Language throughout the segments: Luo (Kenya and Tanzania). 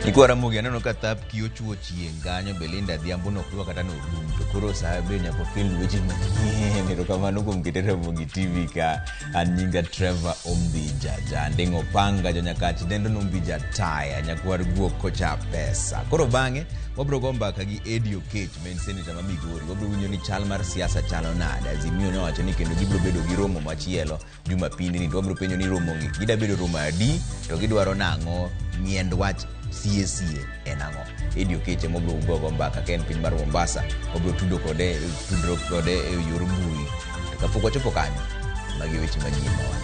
Nyikwa Ramogi aneno ka thap ki ochuo chieng' kanyo Belinda Adhiambo nokdwa kata norum to koro sa be nyaka wakel weche manyien. Erokamano kuom kete Ramogi TV ka an nyinga Trevor Ombija Janding' Opanga jonyakach dendo Nombija Taya nyakwar guok kocha pesa. Koro bang'e wabiro go mbaka gi Eddie Okech ma en seneta ma Migori. Wabiro winjo ni chal mar siasa chalo nade. Azimio ne owacho ni kendo gibiro bedo gi romo machielo Jumapili ni to wabiro penjo ni romogi gida bedo romo adi to gidwaro nang'o ng'iend wach sie sie en ang'o. Eddie Okech ema wabiro gogo mbaka ka en piny mar Mombasa. Wabiro tudo kode tudruok kode e yor mbui. To kapok wachopo kanyo, magi e weche manyien ma wan.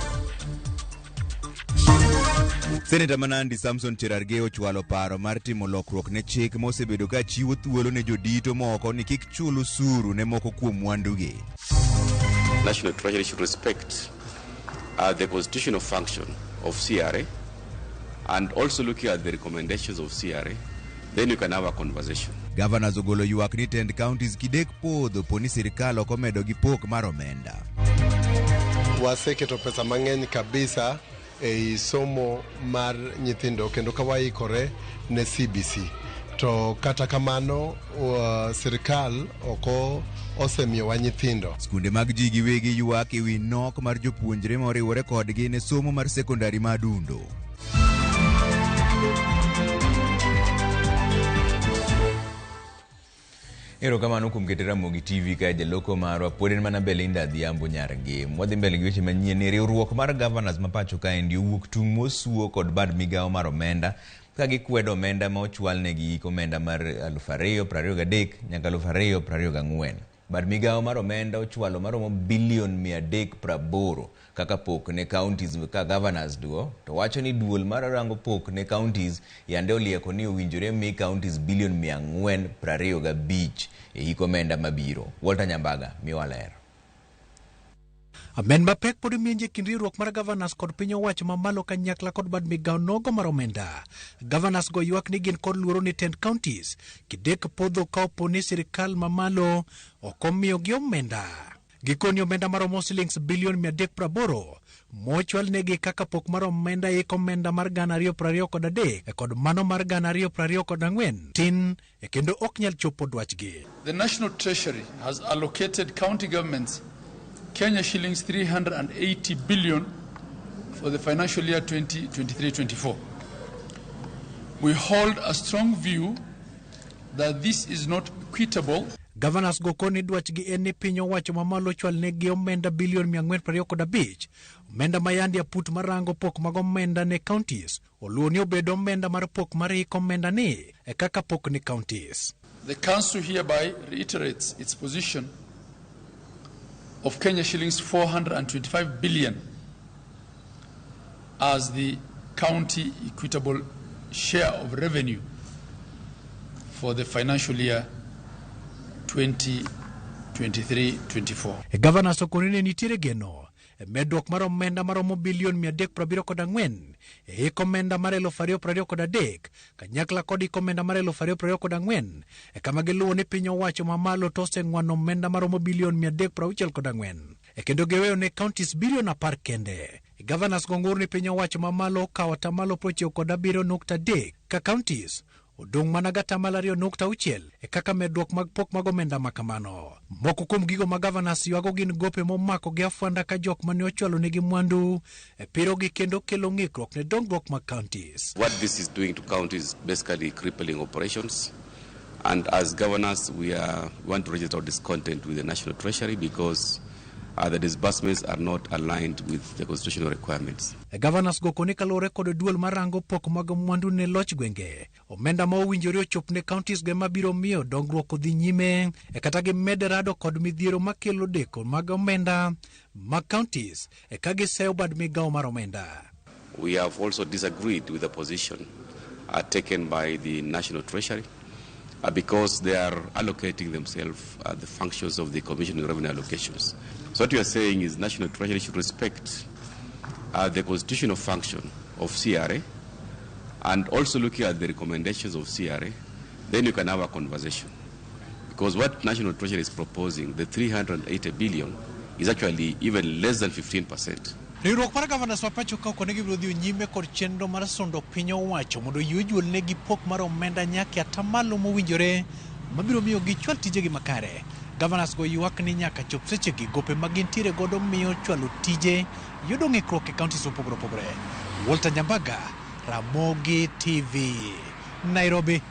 Seneta ma Nandi Samson Cherargei ochwalo paro mar timo lokruok ne chik mosebedo ka chiwo thuolo ne jodito moko ni kik chul osuru ne moko kuom mwandugi. National Treasury should respect the constitutional function of CRA and also looking at the recommendations of CRA, then you can have a conversation. Governors ogolo ywak ni tend counties kidek podho po ni sirkal ok omedo gi pok mar omenda. Waseketo pesa mang'eny kabisa ei somo mar nyithindo kendo ka waikore ne CBC. To kata kamano sirkal ok osemiyowa nyithindo. Skunde mag ji giwegi ywak e wi nok mar jopuonjre ma oriwore kodgi ne somo mar sekondari ma Adundo. Erokamano kuom kete Ramogi TV kae jaloko marwa pod en mana Belinda Adhiambo nyar Ngem. Wadhi mbele gi weche manyien ni riwruok mar governors ma pacho kaendi owuok tung' mosuo kod bad migawo mar omenda ka gikwedo omenda ma ochwalnegi hik omenda mar 2023 nyaka 2024. Bad migawo mar omenda ochwalo maromo bilion 380 kaka pok ne counties ka governors duo to wacho ni duol mar rango pok ne counties yande olieko ni owinjore mi counties bilion 425 e hik omenda mabiro. Walter Nyambaga miwa ler. Amen mapek pod imienje e kind riwruok mar governors kod piny owacho mamalo kanyakla kod bad migawo nogo mar omenda. Governors go ywak ni gin kod luoro ni tend counties kidek podho ka opo ni sirikal mamalo ok omiyogi omenda. Gikoni omenda maromo silings bilion 380 mochwal negi kaka pok mar omenda hik omenda mar 2023 kod mano mar 2024 tin kendo ok nyal chopo dwachgi. The National Treasury has allocated county governments Kenya shillings 380 billion for the financial year 2023-24. We hold a strong view that this is not equitable. Governors go koni dwachgi en ni piny owacho mamalo ochwal negi omenda bilion 425, omenda ma yande aput marango pok mag omenda ne counties oluwo ni obedo omenda mar pok mar hik omenda ni e kaka pok ne counties. The Council hereby reiterates its position of Kenya shillings 425 billion as the county equitable share of revenue for the financial year 2023-24. E Governors okoni ne nitiere geno e medruok mar omenda maromo bilion 374 e hik omenda mar 2023 kanyakla kod hik omenda mar 2024 e kama giluwo ni piny owacho mamalo to oseng'wano omenda maromo bilion 364 e kendo giweyo ne counties bilion 10 kende. Governors go ng'ur ni piny owacho mamalo okawo atamalo 97.3 ka counties odong' mana gatamalo 2.6 e kaka medruok mag pok mag omenda ma kamano. Moko kuom gigo ma governors ywago gin gope momako gi afwanda ka jok mane ochwalo negi mwandu e pirogi kendo kelo ng'ikruok ne dongruok mag counties. What this is doing to counties is basically crippling operations. And as governors, we want to register our discontent with the National Treasury because the disbursements are not aligned with the constitutional requirements. Governors go koni kaluwore kod duol marango pok mag mwandu ne loch gwenge. Omenda ma owinjore ochop ne counties go ema biro miyo dongruok odhi nyime e kata gimed rado kod midhiero makelo deko mag omenda mag counties e ka giseyo bad migawo mar omenda. We have also disagreed with the position taken by the National Treasury because they are allocating themselves the functions of the Commission on Revenue Allocations. So what we are saying is National Treasury should respect the constitutional function of CRA and also looking at the recommendations of CRA, then you can have a conversation. Because what National Treasury is proposing, the 380 billion, is actually even less than 15% Riwruok mar gavanas ma pacho ka okone gibiro dhi nyime kod chenro mar sundo piny owacho mondo oyie ojuolnegi pok mar omenda nyaka e atamalo mowinjore mabiro miyo gichwal tijegi makare. Gavanas go ywak ni nyaka chop sechegi gope ma gintiere godo miyo chwalo tije yudo ng'ikruok e counties mopogore opogore. Walter Nyambaga, Ramogi TV, Nairobi.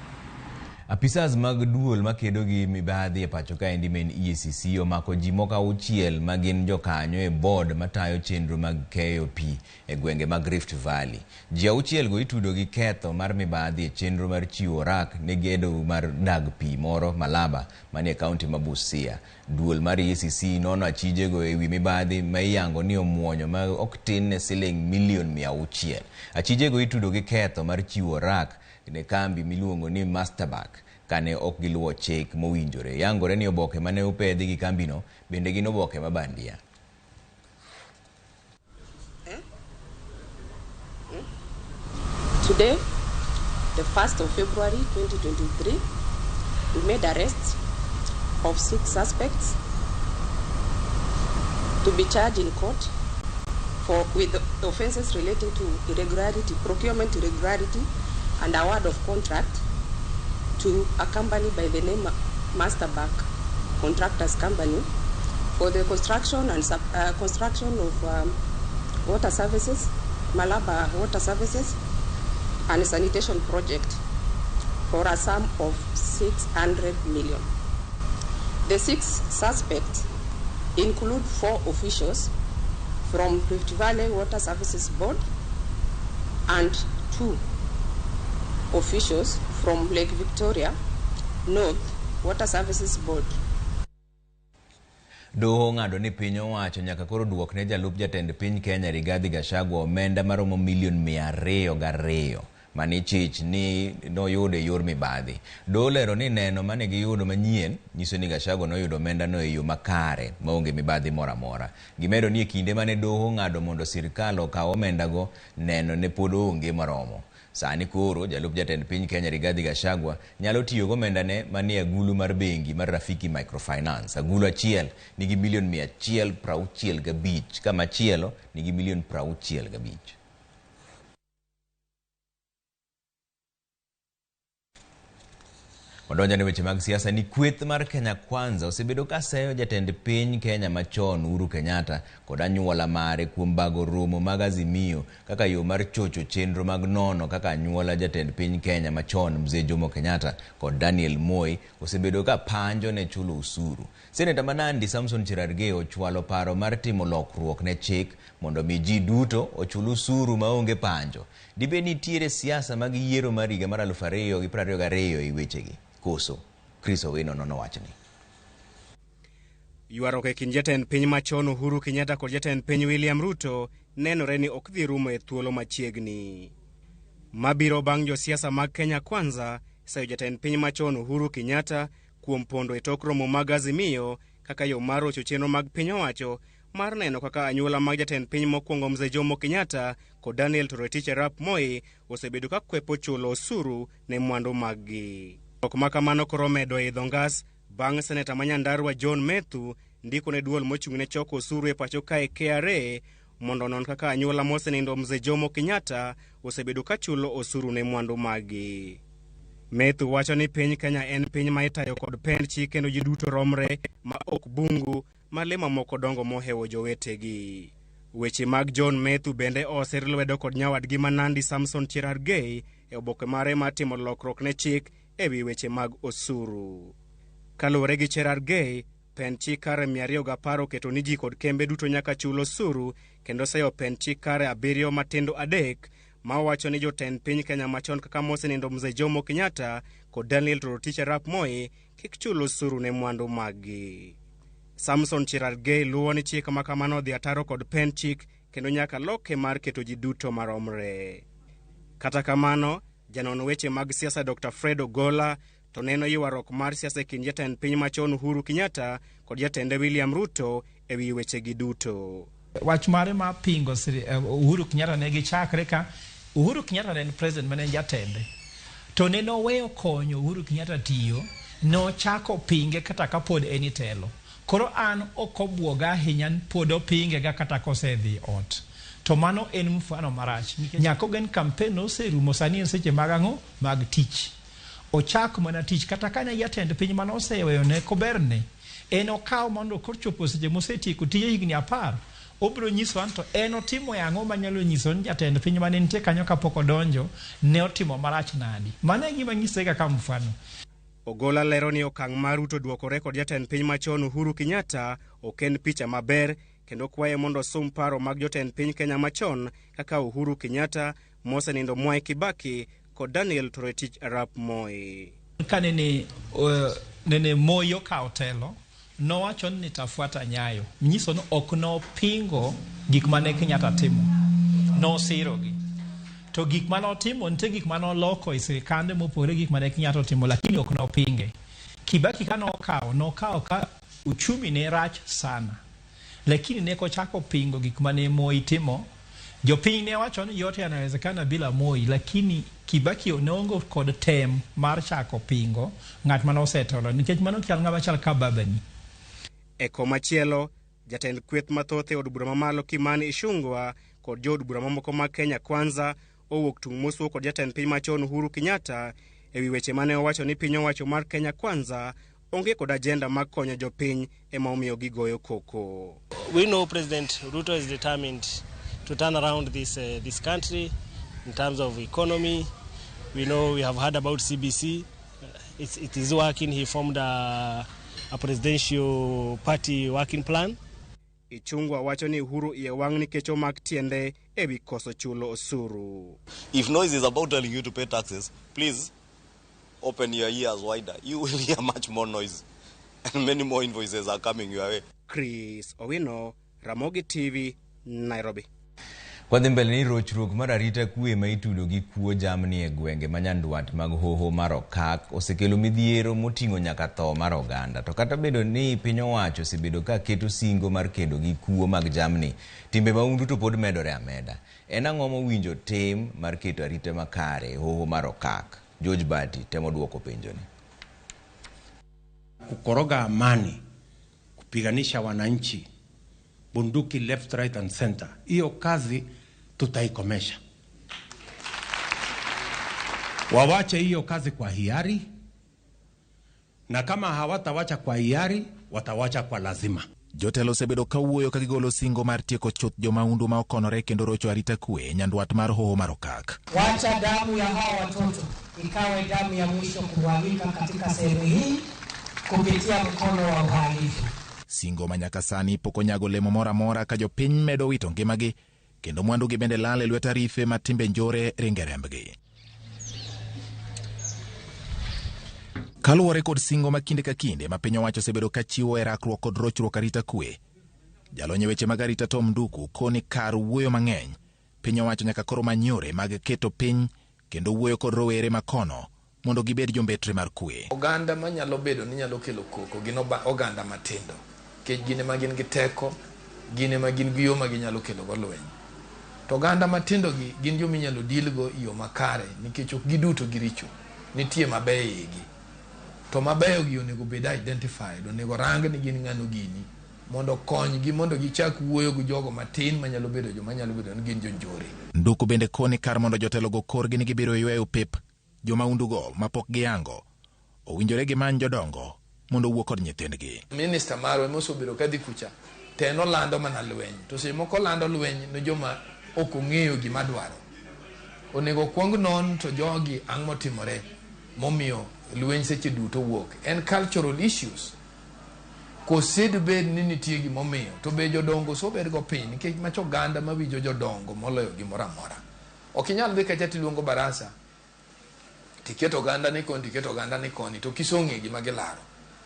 Apisas mag duol makedo gi mibadhi e pacho kaendi ma en EACC omako ji moko 6 ma gin jokanyo e board matayo chenro mag keyo pi e gwenge mag Rift Valley. Ji 6 go itudo gi ketho mar mibadhi e chenro mar chiwo orak ne gedo mar dag pi moro Malaba manie kaunti ma Busia. Duol mar EACC nono achijego e wi mibadhi ma iyango ni omuonyo ma ok tin ne siling milion 600. Achijego itudo gi ketho mar chiwo orak ne kambi miluongo ni Masterback kane ok giluwo chik mowinjore. Yangore ni oboke mane opedhi gi kambino bende gin oboke ma bandia. Today, the 1st of February 2023, we made arrests of 6 suspects to be charged in court for with offenses relating to irregularity, procurement irregularity, and award of contract to a company by the name Masterback Contractors Company for the construction and construction of water services, Malaba Water Services, and sanitation project for a sum of 600 million. The 6 suspects include 4 officials from Rift Valley Water Services Board and 2 officials from Lake Victoria North Water Services Board. Doho ong'ado ni piny owacho nyaka koro duok ne jalup jatend piny Kenya Rigathi Gachagua omenda maromo milion 202 mane chich ni noyudo e yor mibadhi. Doho lero ni neno mane giyudo manyien nyiso ni Gachagua noyudo omenda no e yo makare maonge mibadhi moro amora. Gimedo ni e kinde mane doho ong'ado mondo sirkal okaw omendago, neno ne pod onge moromo. Sani koro jalup jatend piny Kenya Rigathi Gachagua nyalo tiyo gi omendane manie agulu mar bengi mar Rafiki Microfinance. Agulu achiel nigi milion 165 ka machielo nigi milion 65. Wadonjo ne weche mag siasa ni kweth mar Kenya Kwanza osebedo ka seyo jatend piny Kenya machon Uhuru Kenyatta kod anyuola mare kuom bago romo mag Azimio kaka yo mar chocho chenro mag nono kaka anyuola jatend piny Kenya machon Mzee Jomo Kenyatta kod Daniel Moi osebedo ka panjo ne chulo osuru. Seneta ma Nandi Samson Cherargei ochwalo paro mar timo lokruok ne chik mondo mi ji duto ochul osuru maonge panjo. Dibed nitiere siasa mag yiero mar higa mar 2022 e wechegi? Koso, Chris Owino nono wachni. Ywaruok e kind jatend piny machon Uhuru Kenyatta kod jatend piny William Ruto nenore ni ok dhi rumo e thuolo machiegni. Mabiro bang' josiasa mag Kenya Kwanza seyo jatend piny machon Uhuru Kenyatta kuom pondo e tok romo mag Azimio kaka yo mar rocho chenro mag piny owacho mar neno kaka anyuola mag jatend piny mokwongo Mzee Jomo Kenyatta kod Daniel Toroitich arap Moi osebedo ka kwepo chulo osuru ne mwandu maggi. Ok ma kamano koro medo idho ngas bang' seneta ma Nyandarua John Methu ndiko ne duol mochung' ne choko osuru e pacho kae KRA mondo onon kaka anyuola mosenindo Mzee Jomo Kenyatta osebedo ka chulo osuru ne mwandu maggi. Methu wacho ni piny Kenya en piny ma itayo kod pend chik kendo ji duto romre ma ok bungu ma le mamoko dongo mohewo jowetegi. Weche mag John Methu bende osir lwedo kod nyawadgi ma Nandi Samson Cherargei e oboke mare mar timo lokruok ne chik e wi weche mag osuru. Kaluwore gi Cherargei, pend chik kare 210 oketo ni ji kod kembe duto nyaka chul osuru kendo seyo pend chik kare 7 matindo 3 ma owacho ni jotend piny Kenya machon kaka mosenindo Mzee Jomo Kenyatta kod Daniel Toroitich arap Moi kik chul osuru ne mwandu maggi. Samson Cherargei luwo ni chik ma kamano odhi ataro kod pend chik kendo nyaka loke mar keto ji duto maromre. Kata kamano, janon weche mag siasa Dr. Fred Ogola to neno ywaruok mar siasa e kind jatend piny machon Uhuru Kenyatta kod jatende William Ruto e wi wechegi duto. Wach mare mar pingo Uhuru Kenyatta ne gichakre ka Uhuru Kenyatta ne en president mane en jatende. To ne noweyo konyo Uhuru Kenyatta tiyo, nochako pinge kata kapod en e telo. Koro an ok obwoga ahinya, pod opinge ga kata kosedhi ot. To mano en mfano marach. Nikech nyaka ogen campaign oserumo sani en seche mag ang'o? Mag tich. Ochak mana tich kata ka ne jatend piny mane oseweyo ne koberne, en okaw mondo kochopo seche mosetieko tije higni 10, obiro nyiso an to en otimo e ang'o manyalo nyiso ni jatend piny mane nitie kanyo kapok odonjo ne otimo marach nadi. Mano e gima nyise kaka mfano. Ogola lero ni okang' mar Ruto duokore kod jatend piny machon Uhuru Kenyatta ok en picha maber kendo kwaye mondo osum paro mag jotend piny Kenya machon kaka Uhuru Kenyatta, mosenindo Mwai Kibaki kod Daniel Toroitich arap Moi. Ka nene Moi okawo telo, nowacho ni nitafuata nyayo. Nyiso ni ok nopingo gik mane Kenyatta timo. Nosirogi. To gik mane otimo, nitie gik mane oloko e sirikande mopogore gik mane Kenyatta otimo, lakini ok nopinge. Kibaki ka nokawo, nokawo ka uchumi ne rach sana. Lakini ne kochako pingo gik mane Moi timo. Jopiny ne wacho ni yote yanawezekana bila Moi, lakini Kibaki ne onge kod tem mar chako pingo ng'at mane osetelo, nikech mano chal ng'ama chal ka babani. E komachielo, jatend kweth mathoth e od bura mamalo Kimani Ichung'wah kod jood bura mamoko mag Kenya Kwanza owuok tung' mosuo kod jatend piny machon Uhuru Kenyatta ewi weche mane owacho ni piny owacho mar Kenya Kwanza onge kod ajenda mag konyo jopiny ema omiyo gigoyo koko. We know President Ruto is determined to turn around this country in terms of economy. We know we have heard about CBC. It is working. He formed a presidential party working plan. Ichung'wah wacho ni Uhuru iye wang' nikech omak tiende ewi koso chulo osuru. If noise is about telling you to pay taxes, please open your ears wider. You will hear much more noise and many more invoices are coming your way. Chris Owino, Ramogi TV, Nairobi. Kwadhi mbele ni rochruok mar arita kwe ma itudo gi kuo jamni e gwenge ma nyandwat mag hoho mar Okak osekelo midhiero moting'o nyaka tho mar oganda. To kata bedo ni piny owacho osebedo ka keto singo mar kedo gi kuo mag jamni, timbe mahundu to pod medore ameda. En ang'o mowinjo tim mar keto arita makare e hoho mar Okak? George Bati temo duoko penjoni. Kukoroga amani, kupiganisha wananchi, bunduki left, right and center. Hiyo kazi tutaikomesha. Wawache hiyo kazi kwa hiari, na kama hawatawacha kwa hiari, watawacha kwa lazima. Jotelo osebedo ka wuoyo ka gigolo singo mar tieko chuth jomahundu ma okonore kendo rocho arita kwe nyandwat mar hoho mar Okak. Wacha damu ya hawa watoto ikawe damu ya mwisho kumwagika katika sehemu hii kupitia mkono wa uhalifu. Singo ma nyaka sani pok onyago olemo moro amora ka jopiny medo wito ngimagi kendo mwandugi bende lal e lwet arife ma timbe njore ringe rembgi. Kaluwore kod singo ma kinde ka kinde ma piny owacho osebedo ka chiwo e rakruok kod rochruok arita kwe, jalony e weche mag arita Tom Nduku koni kar wuoyo mang'eny, piny owacho nyaka koro many yore mag keto piny kendo wuoyo kod rowere makono mondo gibed jombetre mar kwe. Oganda manyalo bedo ni nyalo kelo koko gin oganda matindo, nikech gin ema gin gi teko, gin ema gin gi yo ma ginyalo kelo go lweny. To oganda matindo gi gin joma inyalo deal go e yo makare nikech ok giduto giricho, nitie mabeyo e igi. To mabeyo gi onego bed identified, onego rang ni gin ng'ano gini mondo okonygi mondo gichak wuoyo gi jogo matin manyalo bedo joma nyalo bedo ni gin jonjore. Nduku bende koni kar mondo jotelogo korgi ni gibiro yweyo pep jomahundugo mapok giyango, owinjore gimany jodongo mondo owuo kod nyithindgi. Minista marwa ema osebedo kadhi kucha to en olando mana lweny, to seche moko olando lweny ne joma ok ong'eyo gima dwaro. Onego okuong non to jogi ang' motimore momiyo lweny seche duto wuok. En cultural issues. Kose dibed ni nitie gimomiyo to be jodongo osobed go piny nikech macho oganda mawinjo jodongo moloyo gimoro amora. Ok inyal dhi kacha tiluongo barasa tiketo oganda ni koni tiketo oganda ni koni to kisong'e gima gilaro.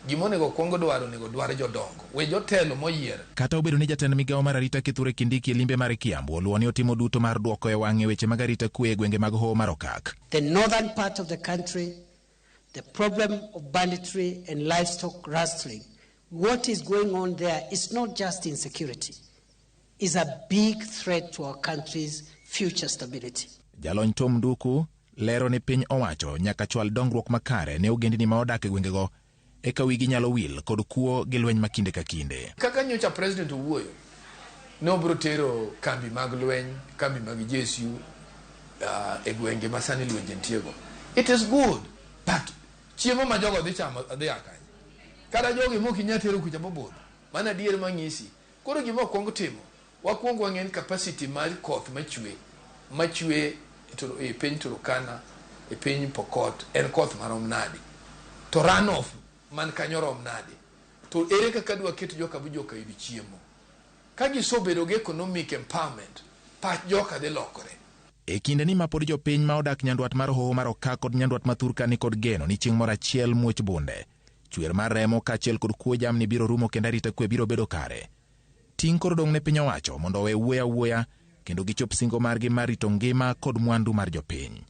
Gima onego okuong dwaro onego dwar jodongo. We jotelo moyier. Kata obedo ni jatend migawo mar arita Kithure Kindiki e limbe mare Kiambu oluwo ni otimo duto mar duoko e wang'e weche mag arita kwe e gwenge mag hoho mar Okak. The northern part of the country, the problem of banditry and livestock rustling, what is going on there is not just insecurity, it's a big threat to our country's future stability. Jalony Tom Nduku lero ni piny owacho nyaka chwal dongruok makare ne ogendini ma odak e gwengego eka wigi nyalo wil kod kuo gi lweny ma kinde ka kinde. Kaka nyocha president owuoyo, Ne obiro tero kambi mag lweny, kambi mag JSU e gwenge ma sani lwenje nitiego. It is good, but chiemo ma jogo dhi chamo dhi a kanye? Kata jogi mok inyal tero kucha mobudho. Mano adier mang'isi. Koro gima wakwongo timo, wakwongo wang'e ni capacity mar koth machwe, machwe e piny Turkana, e piny Pokot, en koth marom nade? To runoff man kanyo rom nade? To ere kaka dwa ket joka bu joka yud chiemo? Ka gisebedo gi economic empowerment, pach joka dhi lokore. E kinde ni ma pod jopiny ma odak nyandwat mar hoho mar Okak kod nyandwat ma Thurka ni kod geno ni chieng' moro achiel muoch bunde, chwer mar remo kaachiel kod kuo jamni biro rumo kendo arita kwe biro bedo kare. Ting' koro dong' ne piny owacho mondo owe wuoyo awuoya kendo gichop singo margi mar rito ngima kod mwandu mar jopiny.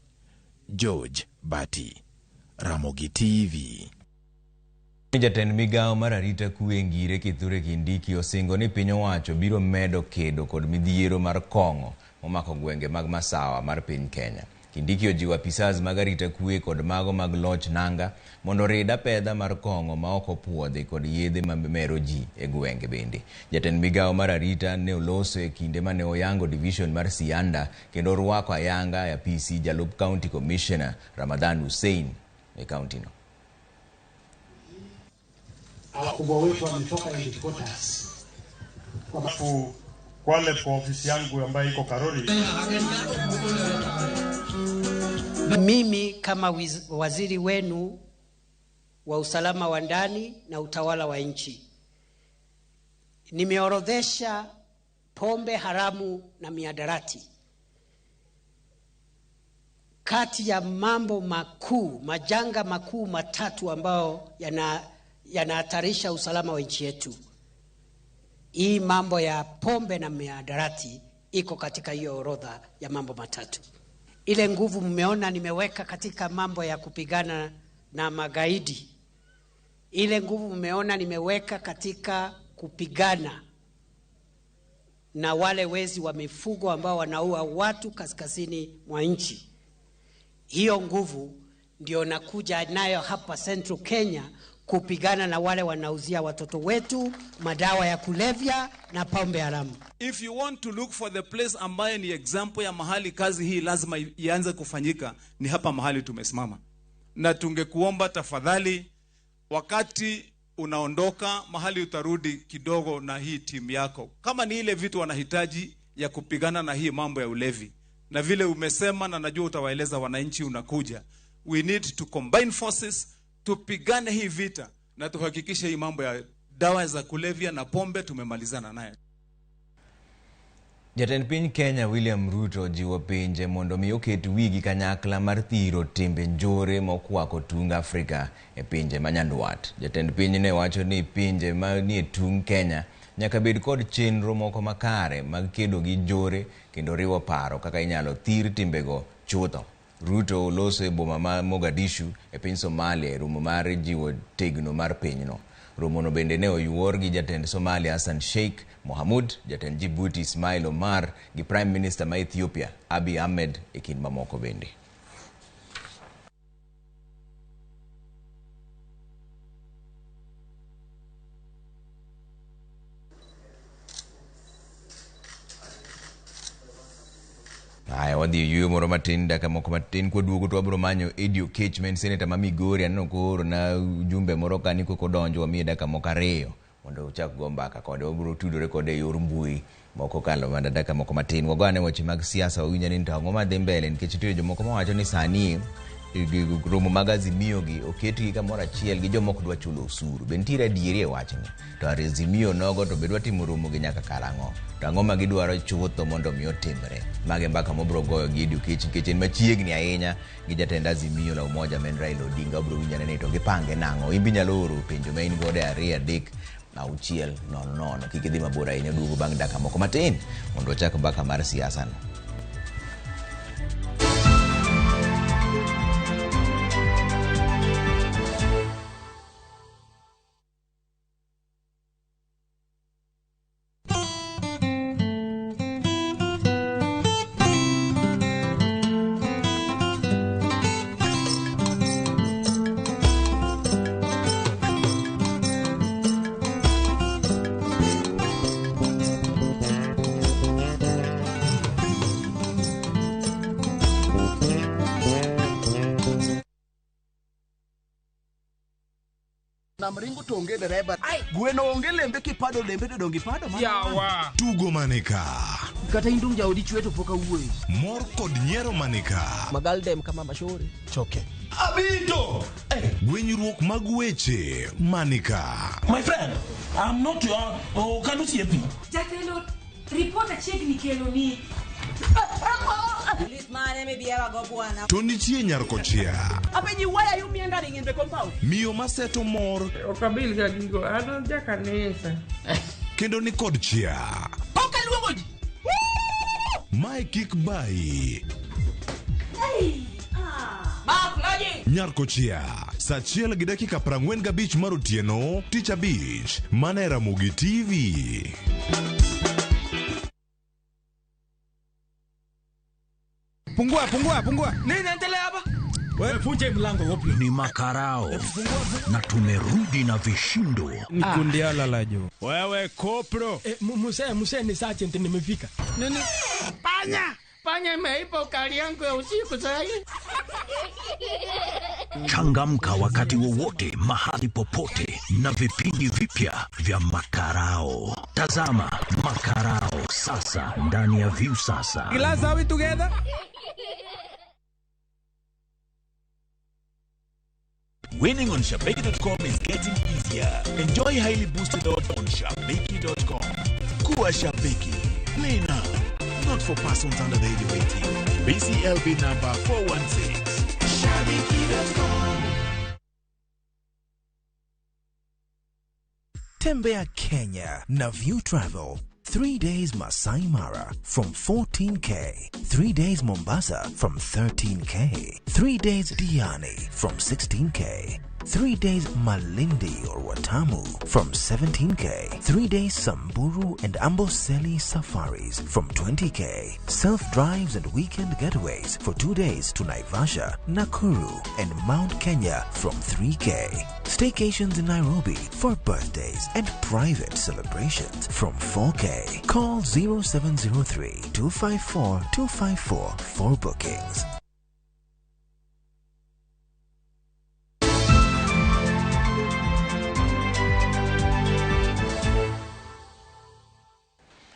George Bati, Ramogi TV. Jatend migawo mar arita kwe Ngire Kithure Kindiki osingo ni piny owacho biro medo kedo kod midhiero mar kong'o momako gwenge mag masawa mar piny Kenya. Kindiki ojiwo apisas mag arita kwe kod mago mag loch nanga mondo orid apedha mar kong'o ma ok opuodhi kod yedhe mamero ji e gwenge bende. Jatend migawo mar arita ne oloso e kinde mane oyango division mar Sianda kendo orwako ayanga e apisi jalup county commissioner Ramadhan Hussein e kaunti no. Wakubwa wetu wametoka headquarters. Alafu Kwale kwa ofisi yangu ambayo iko Karori. Mimi kama waziri wenu wa usalama wa ndani na utawala wa nchi, nimeorodhesha pombe haramu na mihadarati kati ya mambo makuu, majanga makuu matatu ambayo yanahatarisha usalama wa nchi yetu. Hii mambo ya pombe na mihadarati iko katika hiyo orodha ya mambo matatu. Ile nguvu mmeona nimeweka katika mambo ya kupigana na magaidi, ile nguvu mmeona nimeweka katika kupigana na wale wezi wa mifugo ambao wanaua watu kaskazini mwa nchi, hiyo nguvu ndio nakuja nayo hapa Central Kenya kupigana na wale wanauzia watoto wetu madawa ya kulevya na pombe haramu. If you want to look for the place ambaye ni example ya mahali kazi hii lazima ianze kufanyika, ni hapa mahali tumesimama. Na tungekuomba tafadhali, wakati unaondoka mahali utarudi kidogo na hii timu yako, kama ni ile vitu wanahitaji ya kupigana na hii mambo ya ulevi, na vile umesema na najua utawaeleza wananchi unakuja, we need to combine forces tupigane hii vita na tuhakikishe hii mambo ya dawa za kulevya na pombe tumemalizana naye. Jatend piny Kenya William Ruto ojiwo pinje mondo mi oket wigi kanyakla mar thiro timbe njore mokwako tung Afrika e pinje ma nyandwat. Jatend piny ne wacho ni pinje manie tung Kenya nyaka bed kod chenro moko makare mag kedo gi njore kendo riwo paro kaka inyalo thir timbego chutho. Ruto oloso e boma ma Mogadishu e piny Somalia e romo mar jiwo tegno mar pinyno. Romono bende ne oyuor gi jatend Somalia Hassan Sheikh Mohamud, jatend Djibouti Ismail Omar gi Prime Minister ma Ethiopia Abiy Ahmed e kind mamoko bende. Aya, wadhi e yueyo moro matin, dakika moko matin kwaduogo to wabiro manyo Eddie Oketch ma en seneta ma Migori. Aneno kooro na ujumbe moro ka ni kokodonjo wamiye dakika moko ariyo mondo uchak go mbaka kode. Wabiro tudore kode e yor mbui moko kalo mana dakika moko matin. Wago ane weche mag siasa, wawinj ane ni to ang'o madhi mbele, nikech nitie jomoko mawacho ni sani romo mag Azimio gi oketgi kamoro achiel gi joma ok dwa chulo osuru. Be nitiere adieri e wachni? To Azimio nogo to be dwa timo romo gi nyaka karang'o? To ang'o ma gidwaro chutho mondo mi otimre? Mage mbaka mobiro goyo gi Eddie Oketch nikech en machiegni ahinya gi jatend Azimio la Umoja ma en Raila Odinga. Wabiro winjo ane ni to gipange nang'o. In be inyalo oro penjo ma in godo e 2 3 6 0 0. Kik idhi mabor ahinya, duogo bang' dakika moko matin mondo wachak mbaka mar siasa no. Nam ringo to onge dereba. Gweno onge lembe kipado lembe to donge ipado mana. Yawa. Tugo manika. Kata in dung jaodi chwe to pok awuoyo. Mor kod nyiero manika. Magaldem kama mashore. Choke. Abito! Gwenyruok mag weche manika. My friend, I'm not your oh, osiepi. Jatelo, report achiegni kelo ni. To nitie nyar kochia. Apenji, why are you meandering in the compound? Miyo maseto mor. Ok abil ga gigo, an jakanisa. Kendo ni kod chia. Ok aluongo ji. Mae kik bayi. Nyar kochia. Saa 1:45 mar otieno, tich abich, mana e Ramogi TV. Pungua, pungua, pungua. Nini naendelea hapa? Wewe funje mlango wapi? Ni makarao na tumerudi na vishindo. Ni kundi ala la jo. Wewe kopro. Muse, muse ni sergeant nimefika. Nini? Panya! Panya imeipa ukali yangu ya usiku sasa hivi. Changamka wakati wowote, mahali popote na vipindi vipya vya Makarao. Tazama Makarao sasa ndani ya Viusasa. Glass, are we together? Winning on Shabiki.com is getting easier. Enjoy highly boosted odds on Shabiki.com. Kuwa Shabiki. Play now. Not for persons under the age of 18. BCLB number 416. Shabiki.com. Tembea Kenya na View Travel. 3 days Masai Mara from 14K. 3 days Mombasa from 13K. 3 days Diani from 16K. 3 days Malindi or Watamu from 17K. 3 days Samburu and Amboseli safaris from 20K. Self-drives and weekend getaways for 2 days to Naivasha, Nakuru and Mount Kenya from 3K. Staycations in Nairobi for birthdays and private celebrations from 4K. Call 0703 254 254 for bookings.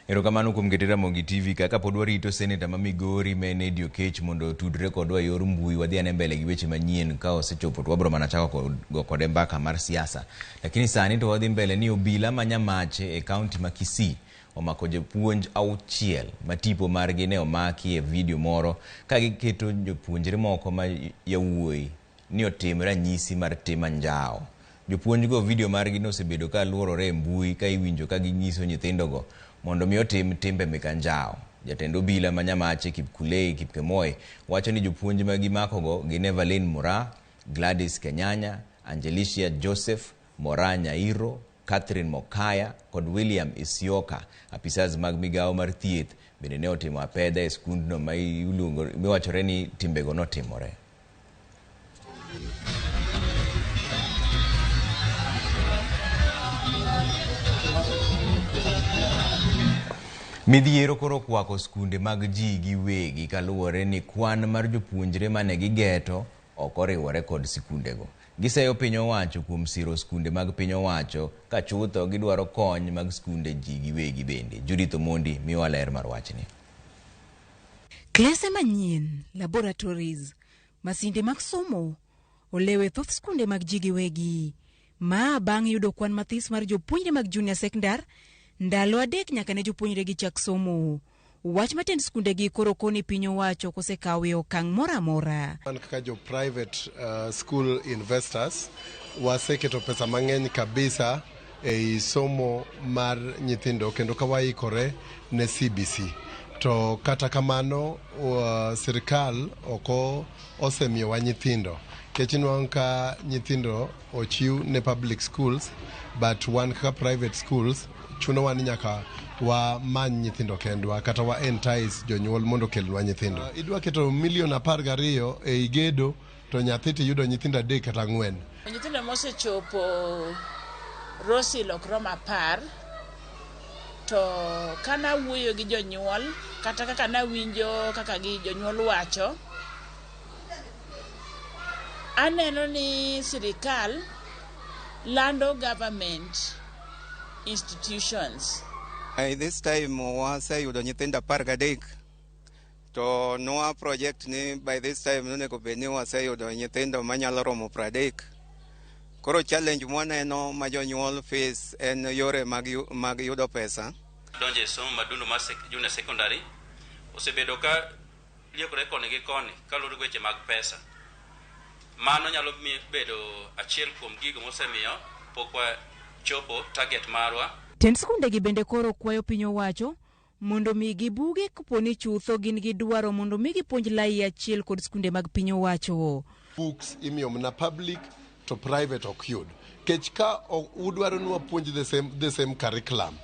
Erokamano kuom keto Ramogi TV kaka pod warito seneta ma Migori ma en Eddy Oketch mondo otudre kodwa e yor mbui wadhi ane mbele gi weche manyien ka osechopo to wabro mana chako go kode mbaka mar siasa. Lakini sani to wadhi mbele ni obila ma Nyamache e kaunti ma Kisii omako jopuonj 6 ma tipo margi ne omaki e video moro ka giketo jopuonjre moko ma yawuoyi ni otim ranyisi mar tim anjawo. Jopuonjgo video margi nosebedo ka luorore e mbui ka iwinjo ka ginyiso nyithindogo mondo mi otim timbe mek anjawo. Jatend obila ma Nyamache Kipkulei Kipkemoi wacho ni jopuonj ma gimakogo gin Evelyn Mura, Gladys Kenyanya, Angelicia Joseph, Mora Nyairo, Catherine Mokaya kod William Isioka. Apisas mag migawo mar thieth bende ne otimo apedha e skundno ma iluongo miwachore ni timbego notimore. Midhiero koro okwako skunde mag ji giwegi kaluwore ni kwan mar jopuonjre mane gigeto ok oriwore kod sikundego. Giseyo piny owacho kuom siro skunde mag piny owacho ka chutho gidwaro kony mag skunde ji giwegi bende. Judith Omondi miwa ler mar wachni. Klese manyien, laboratories, masinde mag somo olewe thoth skunde mag ji giwegi. Ma bang' yudo kwan mathis mar jopuonjre mag junior secondar ndalo 3 nyaka ne jopuonjre gi chak somo. Wach matend skundegi koro koni piny owacho kosekawe okang' moro amora. Wan kaka jo private school investors waseketo pesa mang'eny kabisa ei somo mar nyithindo kendo ka waikore ne CBC. To kata kamano sirikal ok osemiyowa nyithindo. Nikech inwang'o ka nyithindo ochiw ne public schools but wan kaka private schools chunowa ni nyaka wamany nyithindo kendwa kata wa entice jonyuol mondo okelnwa nyithindo. Idwa keto milion 12 ei gedo to nyathi tiyudo nyithindo 3 kata 4. Nyithindo mosechopo Rosil ok rom 10 to kana wuoyo gi jonyuol kata kaka nawinjo kaka gi jonyuol wacho, aneno ni sirikal lando government institutions. By this time waseyudo nyithindo 13 to nwa project ni by this time nonego bed ni waseyudo nyithindo manyalo romo 30. Koro challenge mwaneno ma jonyuol face en yore mag yudo pesa. Donjo e somo madundo mar junior secondary osebedo ka liekore koni gi koni kaluwore gi weche mag pesa. Mano nyalo bedo achiel kuom gigo mosemiyo pok wachopo target marwa. Tend skundegi bende koro kwayo piny owacho mondo migi buge kapo ni chutho gin gi dwaro mondo migi puonj lai achiel kod skunde mag piny owacho. Books imiyo mana public to private ok yud. Kech ka udwaro ni wapuonj the same curriculum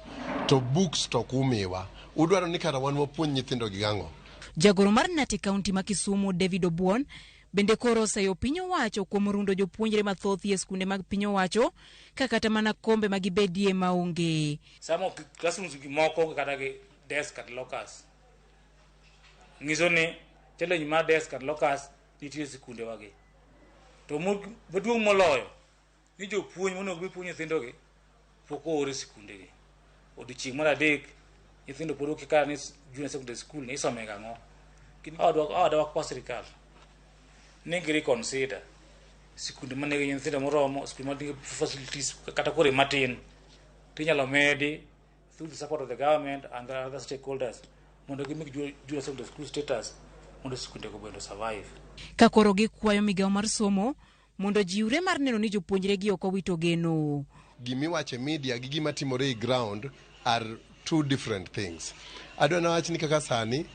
to books to ok umiwa. Udwaro ni kara wan wapuonj nyithindo gi gang'o? Jagoro mar Nati County ma Kisumu David Obuon bende koro oseyo piny owacho kuom rundo jopuonjre mathoth e skunde mag piny owacho ka kata mana kombe ma gibedie maonge. Samo classrooms gi moko kata gi desk kata lockers. Nyiso ni challenge mar desk kata lockers nitie e sikunde wagi. To maduong' moloyo ni jopuonj monego bi puonj nyithindogi pok oor e sikundegi. Odiochieng' mar adek nyithindo pod okia kata ni junior secondary school ni isome gang'o. Awadwa kwa sirikal ni gi reconsider sikunde manigi nyithindo moromo, sikunde manigi facilities kata kore matin tinyalo medi through the support of the government and the other stakeholders mondo gimig junior secondary school status mondo sikunde go bende survive. Ka koro gikwayo migawo mar somo mondo jiwre mar neno ni jopuonjre gi ok owito geno. Gimiwacho e media gi gima timore e ground are two different things. Adwa nawach ni kaka sani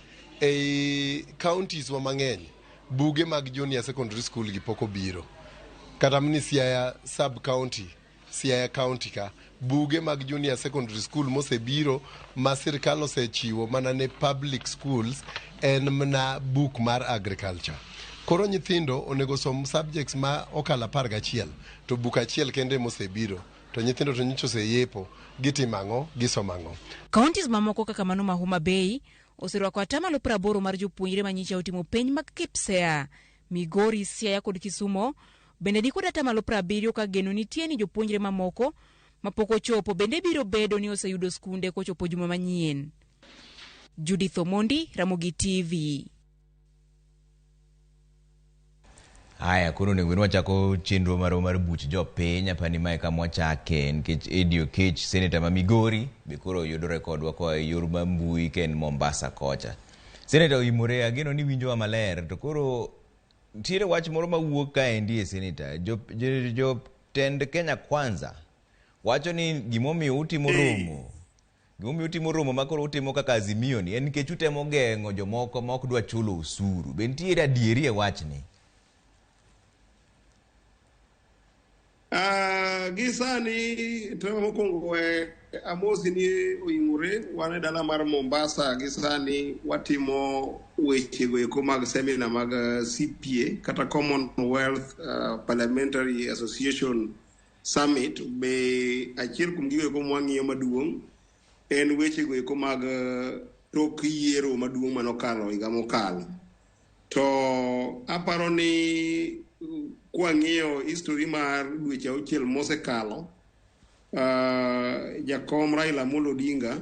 ei counties wa mang'eny buge mag junior secondary school gi pok obiro. Kata mni Siaya sub county, Siaya county ka buge mag junior secondary school mosebiro ma sirkal osechiwo mana ne public schools en mana book mar agriculture. Koro nyithindo onego som subjects ma okalo 11 to buk achiel kende mosebiro to nyithindo to nyocha oseyepo gitimo ang'o gisomo ang'o. Counties mamoko kaka mano ma Homa Bay oserwako atamalo 80 mar jopuonjre ma nyocha otimo penj mag KPSEA. Migori, Siaya kod Kisumo bende ni kod atamalo 70 ka geno nitie ni jopuonjre mamoko mapok ochopo bende biro bedo ni oseyudo skunde kochopo juma manyien. Judith Omondi, Ramogi TV. Haya, koro onego bed ni wachako chenro marwa mar buch jopiny. Apani mae kama wachake nikech Eddie Okech, seneta ma Migori, be koro yudore kodwa koa e yor mar mbui ka en Mombasa kocha. Seneta oimore, ageno ni winjowa maler, to koro nitiere wach moro mawuok kaendi e seneta. Jotend Kenya Kwanza wacho ni gimomiyo utimo romo, gimomiyo utimo romo ma koro utimo kaka Azimio ni en nikech utemo geng'o jomoko ma ok dwa chulo osuru. Be nitiere adieri e wachni? Gi sani to mokwongo amosi ni oimore, wan e dala mar Mombasa gi sani watimo weche go eko mag seminar mag CPA kata Commonwealth Parliamentary Association Summit. Be achiel kuom gigo eko mwang'iyo maduong' en weche go eko mag tok yiero maduong' manokalo higa mokalo. To aparo ni kwang'iyo history mar dweche auchiel mosekalo, jakom Raila Amolo Odinga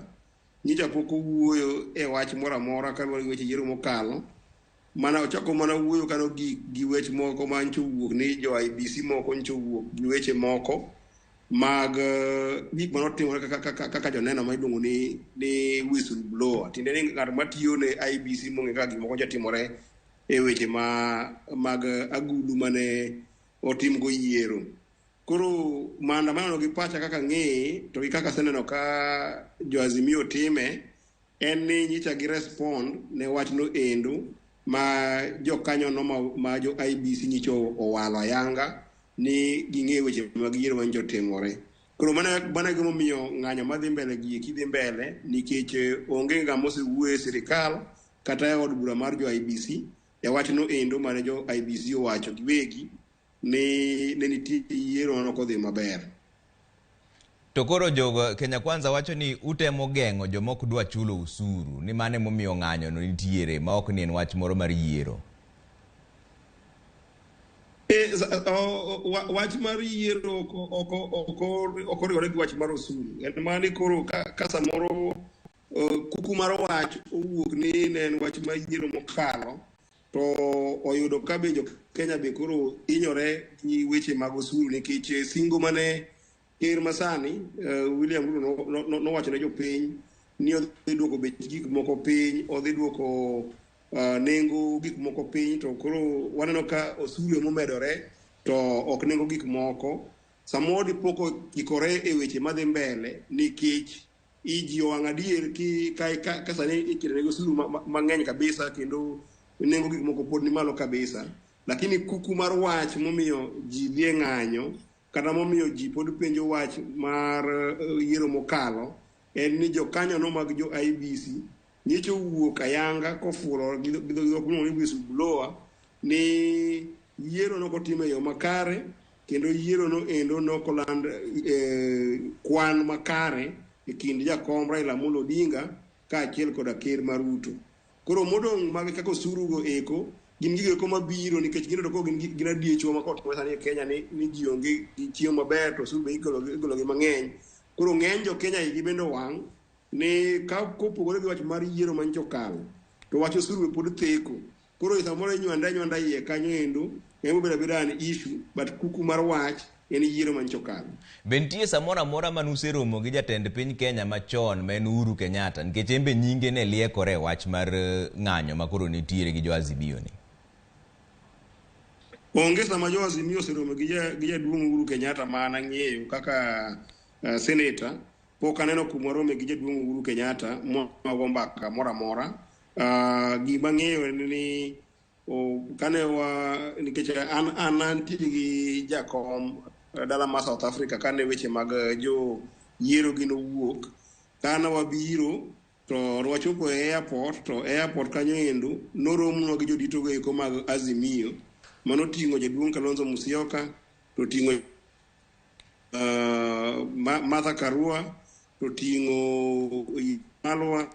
nyicha pok owuoyo e wach moro amora kaluwore gi weche yiero mokalo. Mana ochako mana wuoyo kano gi wech moko ma nyocha owuok ni jo IBC moko nyocha owuok gi weche moko mag gik manotimore kaka joneno ma iluongo ni whistleblower. Tiende ni ng'at matiyo ne IBC mong'e kaka gik moko nyocha timore e weche mag agulu mane otimgo yiero. Koro maandamano gi pacha kaka ng'e to gi kaka aseneno ka jo Azimio time en ni nyicha gi respond ne wachno endo ma jokanyono ma jo IBC nyicha owalo ayanga ni ging'e weche mag yiero manyicha otimore. Koro mano e gimomiyo ng'anyo madhi mbele gi eki dhi mbele nikech onge ng'ama osewuoyo e sirikal kata e od bura mar jo IBC e wachno endo mane jo IBC owacho giwegi ni ne nitie yiero mane ok odhi maber. To koro jogo Kenya Kwanza wacho ni utemo geng'o joma ok dwa chulo osuru, ni mano emomiyo ng'anyo no nitiere ma ok ni en wach moro mar yiero. Wach mar yiero ok oriwore gi wach mar osuru. En mana ni koro ka samoro kuku mar wach owuok ni ne en wach mar yiero mokalo, to oyudo ka be jo Kenya be koro hinyore gi weche mag osuru nikech singo mane ker masani William Ruto nowacho ne jopiny ni odhi duoko bech gik moko piny, odhi duoko nengo gik moko piny, to koro waneno ka osuru emomedore to ok nengo gik moko. Samoro dipo kokikore e weche madhi mbele nikech ji owang' adier ka sani iketo negi osuru mang'eny kabisa kendo nengo gik moko pod ni malo kabisa. Lakini kuku mar wach momiyo ji dhi e ng'anyo kata momiyo ji pod penjo wach mar yiero mokalo en ni jokanyono mag jo IEBC nyocha owuok ayanga kofulo gi dhok miluongo ni whistleblower ni yiero nokotim e yo makare kendo yiero no endo nokoland kwan makare e kind jakom Raila Amolo Odinga kaachiel koda ker mar Ruto. Koro modong' mag kaka osuru go eko gin gigo eko mabiro nikech gin to gin adiechwa ma kot sani e Kenya ni ji onge gi chiemo maber to osuru be igolo gi mang'eny. Koro ng'eny jo Kenya igi bende owang' ni ka kopogore gi wach mar yiero manyocha okalo to wach osuru be pod theko. Koro samoro inywanda anywanda iye kanyo endo ema obedo abeda an issue, but kuku mar wach en yiero manyocha okalo. Be nitie samoro amora manuseromo gi jatend piny Kenya machon ma en Uhuru Kenyatta nikech en be nyinge ne liekore e wach mar ng'anyo ma koro nitiere gi jo Azimio ni? Onge sama jo Azimio oseromo gi jaduong' Uhuru Kenyatta ma an ang'eyo kaka senator, pok aneno kuma warome gi jaduong' Uhuru Kenyatta mwago mbaka moro amora. Gima ang'eyo en ni kane wa nikech an antie gi jakom dala ma South Africa kane weche mag jo yiero gi nowuok, kane wabiro to wachopo e airport, to airport kanyo endo noromnwa gi jodito go eko mag Azimio manoting'o jaduong' Kalonzo Musyoka, to ting'o Martha Karua, to ting'o Malwa,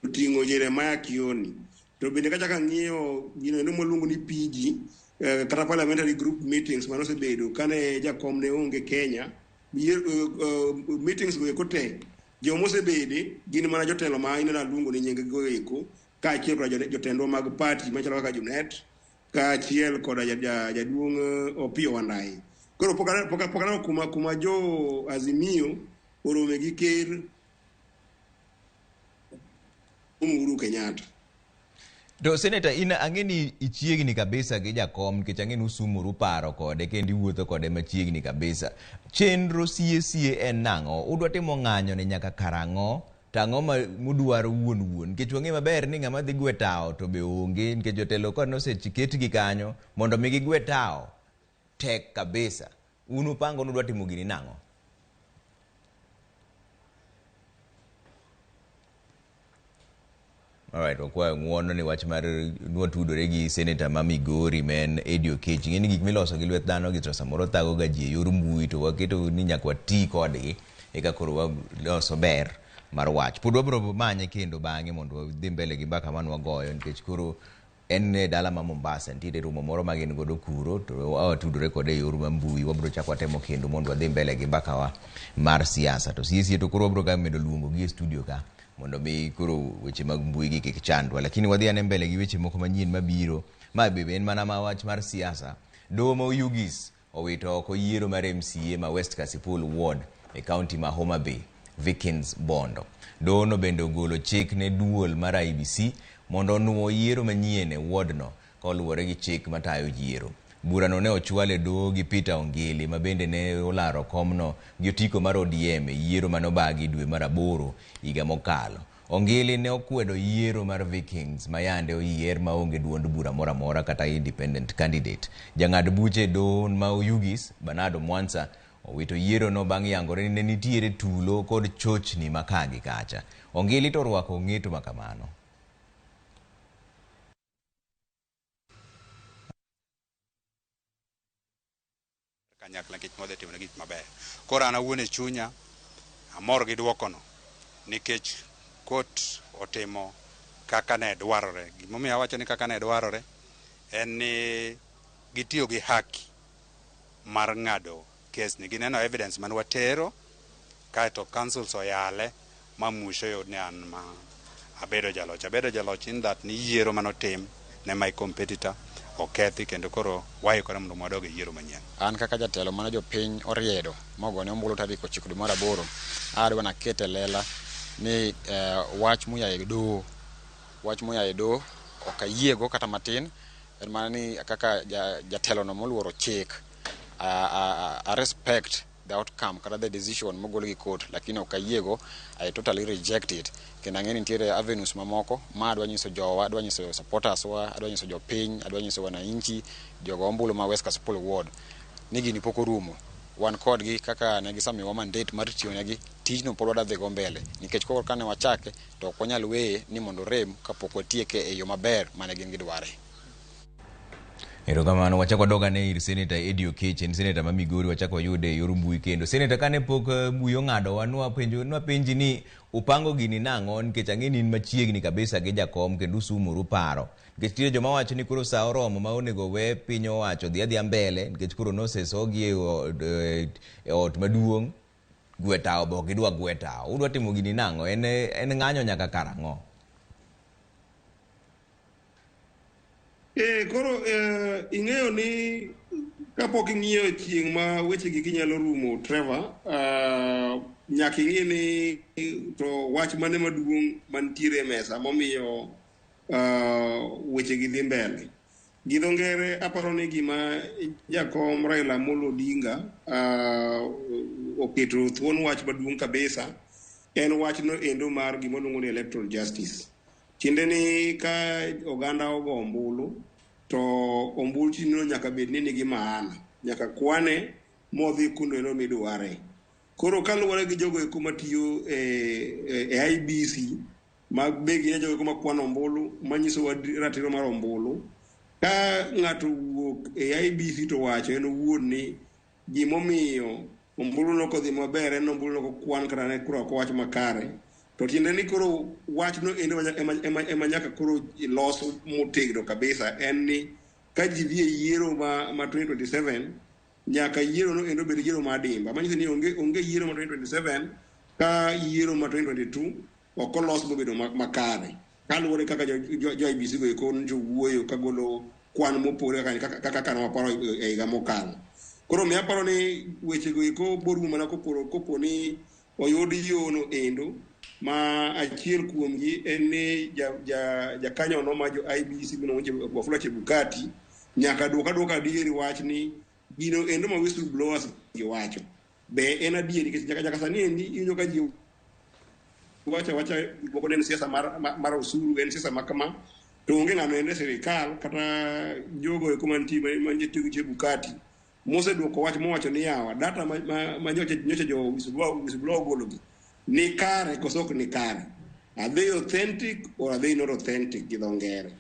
to ting'o Jeremiah Kioni. To bende kachako ang'iyo gino endo mwaluongo ni PG, kata parliamentary group meetings manosebedo kane jakom ne onge Kenya, meetings go eko te jomosebede gin mana jotelo ma ineno aluongo ni nying go eko, kaachiel koda jotendwa mag party machalo kaka Junet, kaachiel koda jaduong' Opiyo Wandayi. Koro pok aneno kuma jo Azimio orome gi ker Uhuru Kenyatta. To Senator, in ang'e ni ichiegni kabisa gi jakom nikech ang'e ni usumoru paro kode kendo iwuotho kode machiegni kabisa. Chenro sie sie en nang'o? Udwa timo ng'anyo ni nyaka karang'o? To ang'o ma mudwaro wuon wuon? Nikech wang'e maber ni ng'ama dhi gwe tawo to be onge nikech jotelo ka noseketgi kanyo mondo mi gigwe tawo tek kabisa. Un upango ni udwa timo gini nang'o? Alright, wakwayo ng'uono ni wach mar nwatudore gi senator ma Migori ma en Eddie Oketch. Ing'e ni gik miloso gi lwet dhano gi to samoro thago ga ji e yor mbui to waketo ni nyaka wati kodgi eka koro waloso ber mar wach. Pod wabiro manye kendo bang'e mondo wadhi mbele gi mbaka mane wagoyo nikech koro en e dala ma Mombasa nitiere romo moro ma gin godo kuro to watudore kode e yor ma mbui wabiro chako watemo kendo mondo wadhi mbele gi mbakawa mar siasa. To sie sie to koro wabiro ga medo luongo gi e studio ka mondo mi koro weche mag mbui gi kik chandwa. Lakini wadhi ane mbele gi weche moko manyien mabiro. Ma be en mana ma wach mar siasa. Doho ma Oyugis owito oko yiero mar MCA ma West Kasipul Ward e kaunti ma Homa Bay, Vikins Bondo. Doho no bende ogolo chik ne duol mar IEBC mondo onuo yiero manyien e ward no koluwore gi chik matayo yiero. Burano ne ochwal e doho gi Peter Ongili ma bende ne olaro komno gi otiko mar ODM e yiero mane obagi dwe mar 8 higa mokalo. Ongili ne okwedo yiero mar Vikings ma yande oyier maonge duond bura moro amora kata independent candidate. Jang'ad buche e doho ma Oyugis, Bernardo Mwansa, owito yiero no bang' yangore ni ne nitiere tulo kod chochni ma ka gi kacha. Ongili to orwako ng'eto ma kamano. Kanyakla nikech modhi timo gik maber. Koro an awuon e chunya amor gi duokono nikech kot otimo kaka ne dwarore. Gimomiyo awacho ni kaka ne dwarore en ni gitiyo gi haki. mar ng'ado kes ni. Gineno evidence man watero kaeto councils oyale ma mwisho yud ni an ma abedo jaloch. Abedo jaloch in that ni yiero manotim ne my competitor okethi kendo koro waikore mondo wadog e yiero manyien. An kaka jatelo mane jopiny oriedo mogone ombulu tarik 9 dwe mar aboro, adwa naket e lela ni wach moya e doho, wach moya e doho ok ayiego kata matin. En mana ni kaka jatelo no moluoro chik, I respect the outcome kata the decision mogol gi court, lakini ok ayiego, I totally reject it. Kendo ang'e ni nitiere avenues mamoko ma adwa nyiso jowa, adwa nyiso supporters wa, adwa nyiso jopiny, adwa nyiso wananchi, jogo ombulu ma West Kasipul Ward ni gini pok orumo. Wan kodgi kaka ne gisemiyowa mandate mar tiyo negi, tijno pod wadwa dhi go mbele nikech koro kane wachake to ok wanyal weye ni mondo orem kapok watieke e yo maber mane gin gidware. Erokamano, wachako wadog ane ir Senator Eddie Oketch, en senator ma Migori, wachako wayude e yor mbui kendo. Senator, kane pok mbui ong'adowa, nwapenji ni upango gini nang'o, nikech ang'e ni in machiegni kabisa gi jakom kendo usumoru paro. Nikech nitie joma wacho ni koro sa oromo ma onego we piny owacho dhi adhiya mbele, nikech koro nosesogi e ot maduong', gwe tawo be ok gidwa gwe tawo. Udwa timo gini nang'o? En ng'anyo nyaka karang'o? Koro ing'eyo ni kapok ing'iyo chieng' ma weche gi ginyalo rumo, Trevor, nyaka ing'i ni to wach mane maduong' mantiere e mesa momiyo weche gi dhi mbele. Gi dho ngere aparo ni gima jakom Raila Amolo Odinga oketo thuon wach maduong' kabisa en wachno endo mar gima iluongo ni electoral justice. Tiende ni ka oganda ogo ombulu to ombulchino nyaka bed ni nigi maana, nyaka kwane modhi kuno endo midware. Koro kaluwore gi jogo eko matiyo e IEBC ma be gin jogo eko makwano ombulu manyisowa ratiro mar ombulu, ka ng'ato owuok e IEBC to wacho en owuon ni gimomiyo ombulu no ok odhi maber en ombulu no ok okwan kata ne kura ok owach makare, to tiende ni koro wachno endo ema nyaka koro los motegno kabisa en ni ka ji dhi e yiero ma 2027 nyaka yiero no endo bed yiero ma adimba, manyiso ni onge yiero ma 2027 ka yiero ma 2022 ok olos mobedo makare kaluwore kaka jo IEBC go eko nowuoyo kagolo kwan mopogore kaka ne waparo e higa mokalo. Koro miyo aparo ni weche go eko borumo mana kopo ni oyud yono endo ma achiel kuomgi en ni jakanyono ma jo IEBC miluongo ni Wafula Chebukati nyaka duok aduoka adieri wach ni gino endo ma whistleblowers giwacho be en adieri, nikech nyaka sani endi iwinjo ka ji wacho awacha gik moko ni en siasa mar osuru, en siasa ma kama, to onge ng'ano endo e sirikal kata jogo eko mantie mantie gi Chebukati moseduoko wach mowacho ni yawa data ma nyocha jo whistleblower ogologi ni kare koso ok ni kare, are they authentic or are they not authentic gi dho ngere.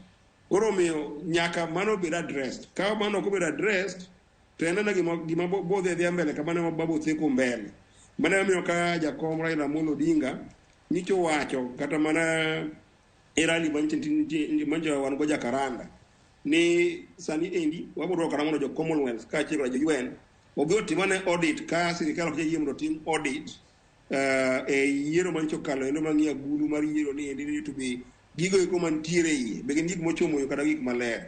Koro omiyo nyaka mano bed addressed. Ka mano ok obedo addressed to en mana gima bodhi adhiya mbele kamano ema babo theko mbele. Mano emomiyo ka jakom Raila Amolo Odinga nyicho wacho kata mana e rally manyicho wan go Jacaranda ni sani endi wabiro dwaro kata mondo jo Commonwealth kaachiel koda jo UN obi otim ane audit ka sirikal ok nyal yie mondo otim audit e yiero manyicho okalo endo mang'iyo agulu mar yiero ni endi ni to be gigo eko mantiere iye be gin gik mochomo yo kata gik maler.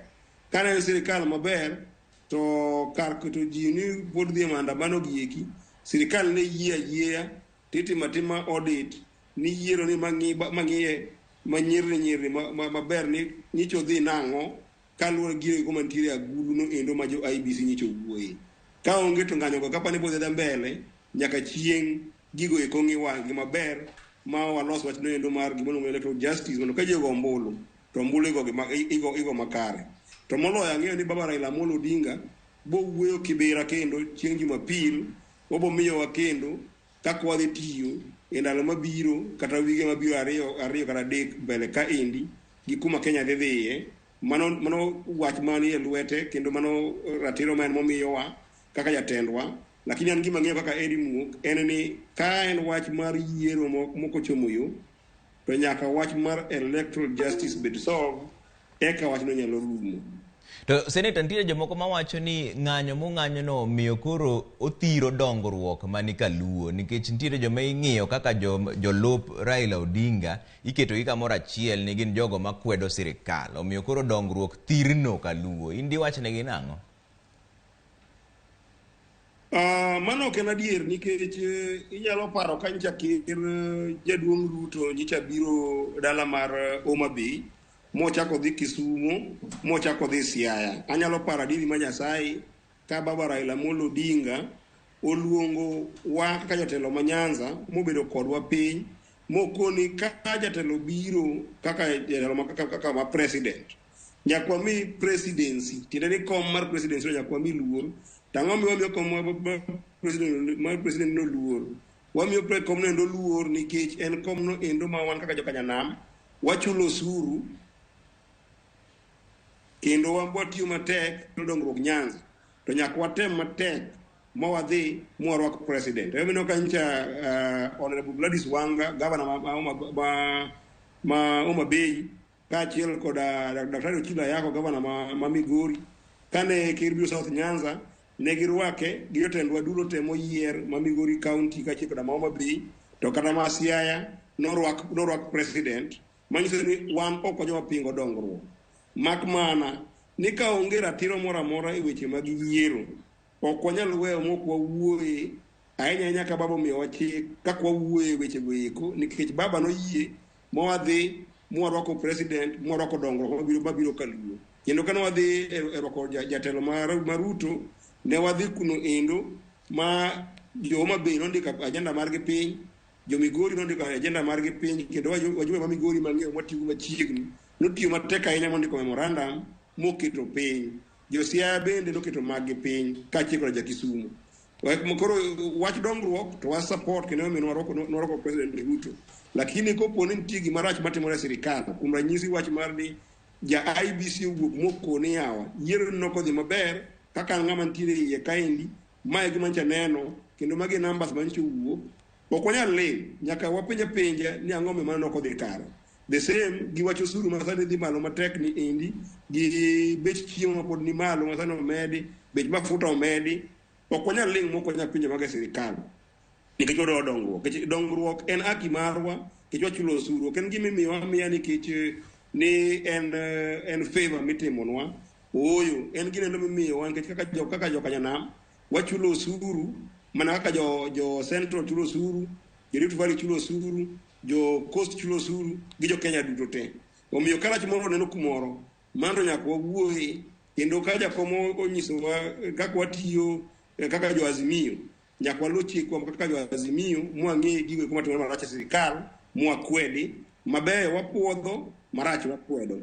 Ka ne en sirikal maber to kar keto ji ni pod dhi e maandamano gi eki, sirikal ne yie ayieya titimo atima audit ni yiero ni mang'iye manyirni nyirni maber ni nyicho dhi nang'o kaluwore gi gigo eko mantiere e agulu no endo ma jo IEBC nyicho wuoye. Ka onge to ng'anyo go kapani bodhi adhiya mbele nyaka chieng' gigo eko ng'i wang'gi maber ma walos wachno endo mar gima iluongo ni electoral justice mondo ka ji ogo ombulu to ombulu igo makare. To moloyo ang'eyo ni baba Raila Amolo Odinga bowuoyo Kibera kendo chieng' Jumapil, obo miyowa kendo kaka wadhi tiyo e ndalo mabiro kata wige mabiro ariyo kata adek mbele ka endi gi kuma Kenya dhi dhiye. Mano wach manie lwete kendo mano ratiro ma en momiyowa kaka jatendwa. Lakini an gima ang'eyo kaka Eddie Muok en ni ka en wach mar yiero mokochomo yo to nyaka wach mar electoral justice bed solved eka wachno nyalo rumo. To seneta, nitie jomoko mawacho ni ng'anyo mong'anyo no miyo koro othiro dongruok mani kaluo, nikech nitiere joma ing'iyo kaka jolup Raila Odinga iketogi kamoro achiel ni gin jogo makwedo sirikal, omiyo koro dongruok thirno kaluo. In diwachnegi nang'o? Mano ok en adier, nikech inyalo paro ka nyicha ker jaduong' Ruto nyicha biro dala mar Homa Bay, mochako dhi Kisumo, mochako dhi Siaya. Anyalo paro adieri ma Nyasaye ka baba Raila Amolo Odinga oluongo wa kaka jotelo ma Nyanza mobedo kodwa piny mokoni ka jatelo biro kaka jatelo ma kaka ma president, nyaka wami presidency, tiende ni kom mar presidency no nyaka wami luor. To ang'o miyo wamiyo kom mar president no luor? Wamiyo kom no endo luor nikech en kom no endo ma wan kaka jokanyanam wachulo osuru kendo watiyo matek no dongruok Nyanza, to nyaka watem matek ma wadhi mwarwak president. Emomiyo ka nyicha Honorable Gladys Wanga, governor ma Homa Bay, kaachiel kod Daktari Ochilo Ayako, governor ma Migori, kane ker biro South Nyanza, ne girwake gi jotendwa duto te moyier ma Migori County kaachiel koda ma Homa Bay, to kata ma Siaya norwak president, manyiso ni wan ok wajoma pingo dongruok. Mak mana ni ka onge ratiro moro amora e weche mag yiero, ok wanyal weyo mok wawuoye, ahinya ahinya ka baba omiyowa chik kaka wawuoye e wechego eko, nikech baba noyie mawadhi mwarwako president, mwarwako dongruok mabiro kaluo. Kendo kane wadhi e rwako jatelo ma Ruto, ne wadhi kuno endo ma jo Homa Bay nondiko agenda margi piny, jo Migori nondiko agenda margi piny, kendo wajumbe ma Migori mang'eyo mwatiyo machiegni notiyo matek ahinya mondiko memorandum moketo piny. Jo Siaya bende noketo maggi piny kaachiel koda ja Kisumu. Koro wach dongruok to wa support, kendo emomiyo nwarwako President Ruto. Lakini kopo ni nitie gima rach matimore e sirikal, kuom ranyisi wach mar ni ja IEBC owuok mokone yawa, yiero nokodhi maber kaka an ng'ama nitiere iye kaendi, mae e gima nyocha neno, kendo magi e numbers ma nyocha owuok. Ok wanyal ling', nyaka wapenj apenja ni ang'o momiyo mano nokodhi kare. The same gi wach osuru ma sani dhi malo matek ni endi, gi bech chiemo ma pod ni malo ma sani omedi, bech mafuta omedi. Ok wanyal ling' mok wanyal penjo mago e sirikal, nikech wadwaro dongruok. Nikech dongruok en haki marwa, nikech wachulo osuru. Ok en gima imiyowa amiya nikech ni en favor mitimonwa. Ooyo, en gino mimiyowa nikech kaka jokanyanam wachulo osuru, mana kaka jo Central chulo osuru, jo Rift Valley chulo osuru, jo Coast chulo osuru, gi jo Kenya duto te. Omiyo ka rach moro oneno kumoro, mano to nyaka wawuoye, kendo ka jakom onyisowa kaka watiyo kaka jo Azimio, nyaka waluw chikwa kaka jo Azimio, mwang'e gigo eko matimore marach e sirikal, mwakwedi, mabeyo wapuodho, marach wakwedo.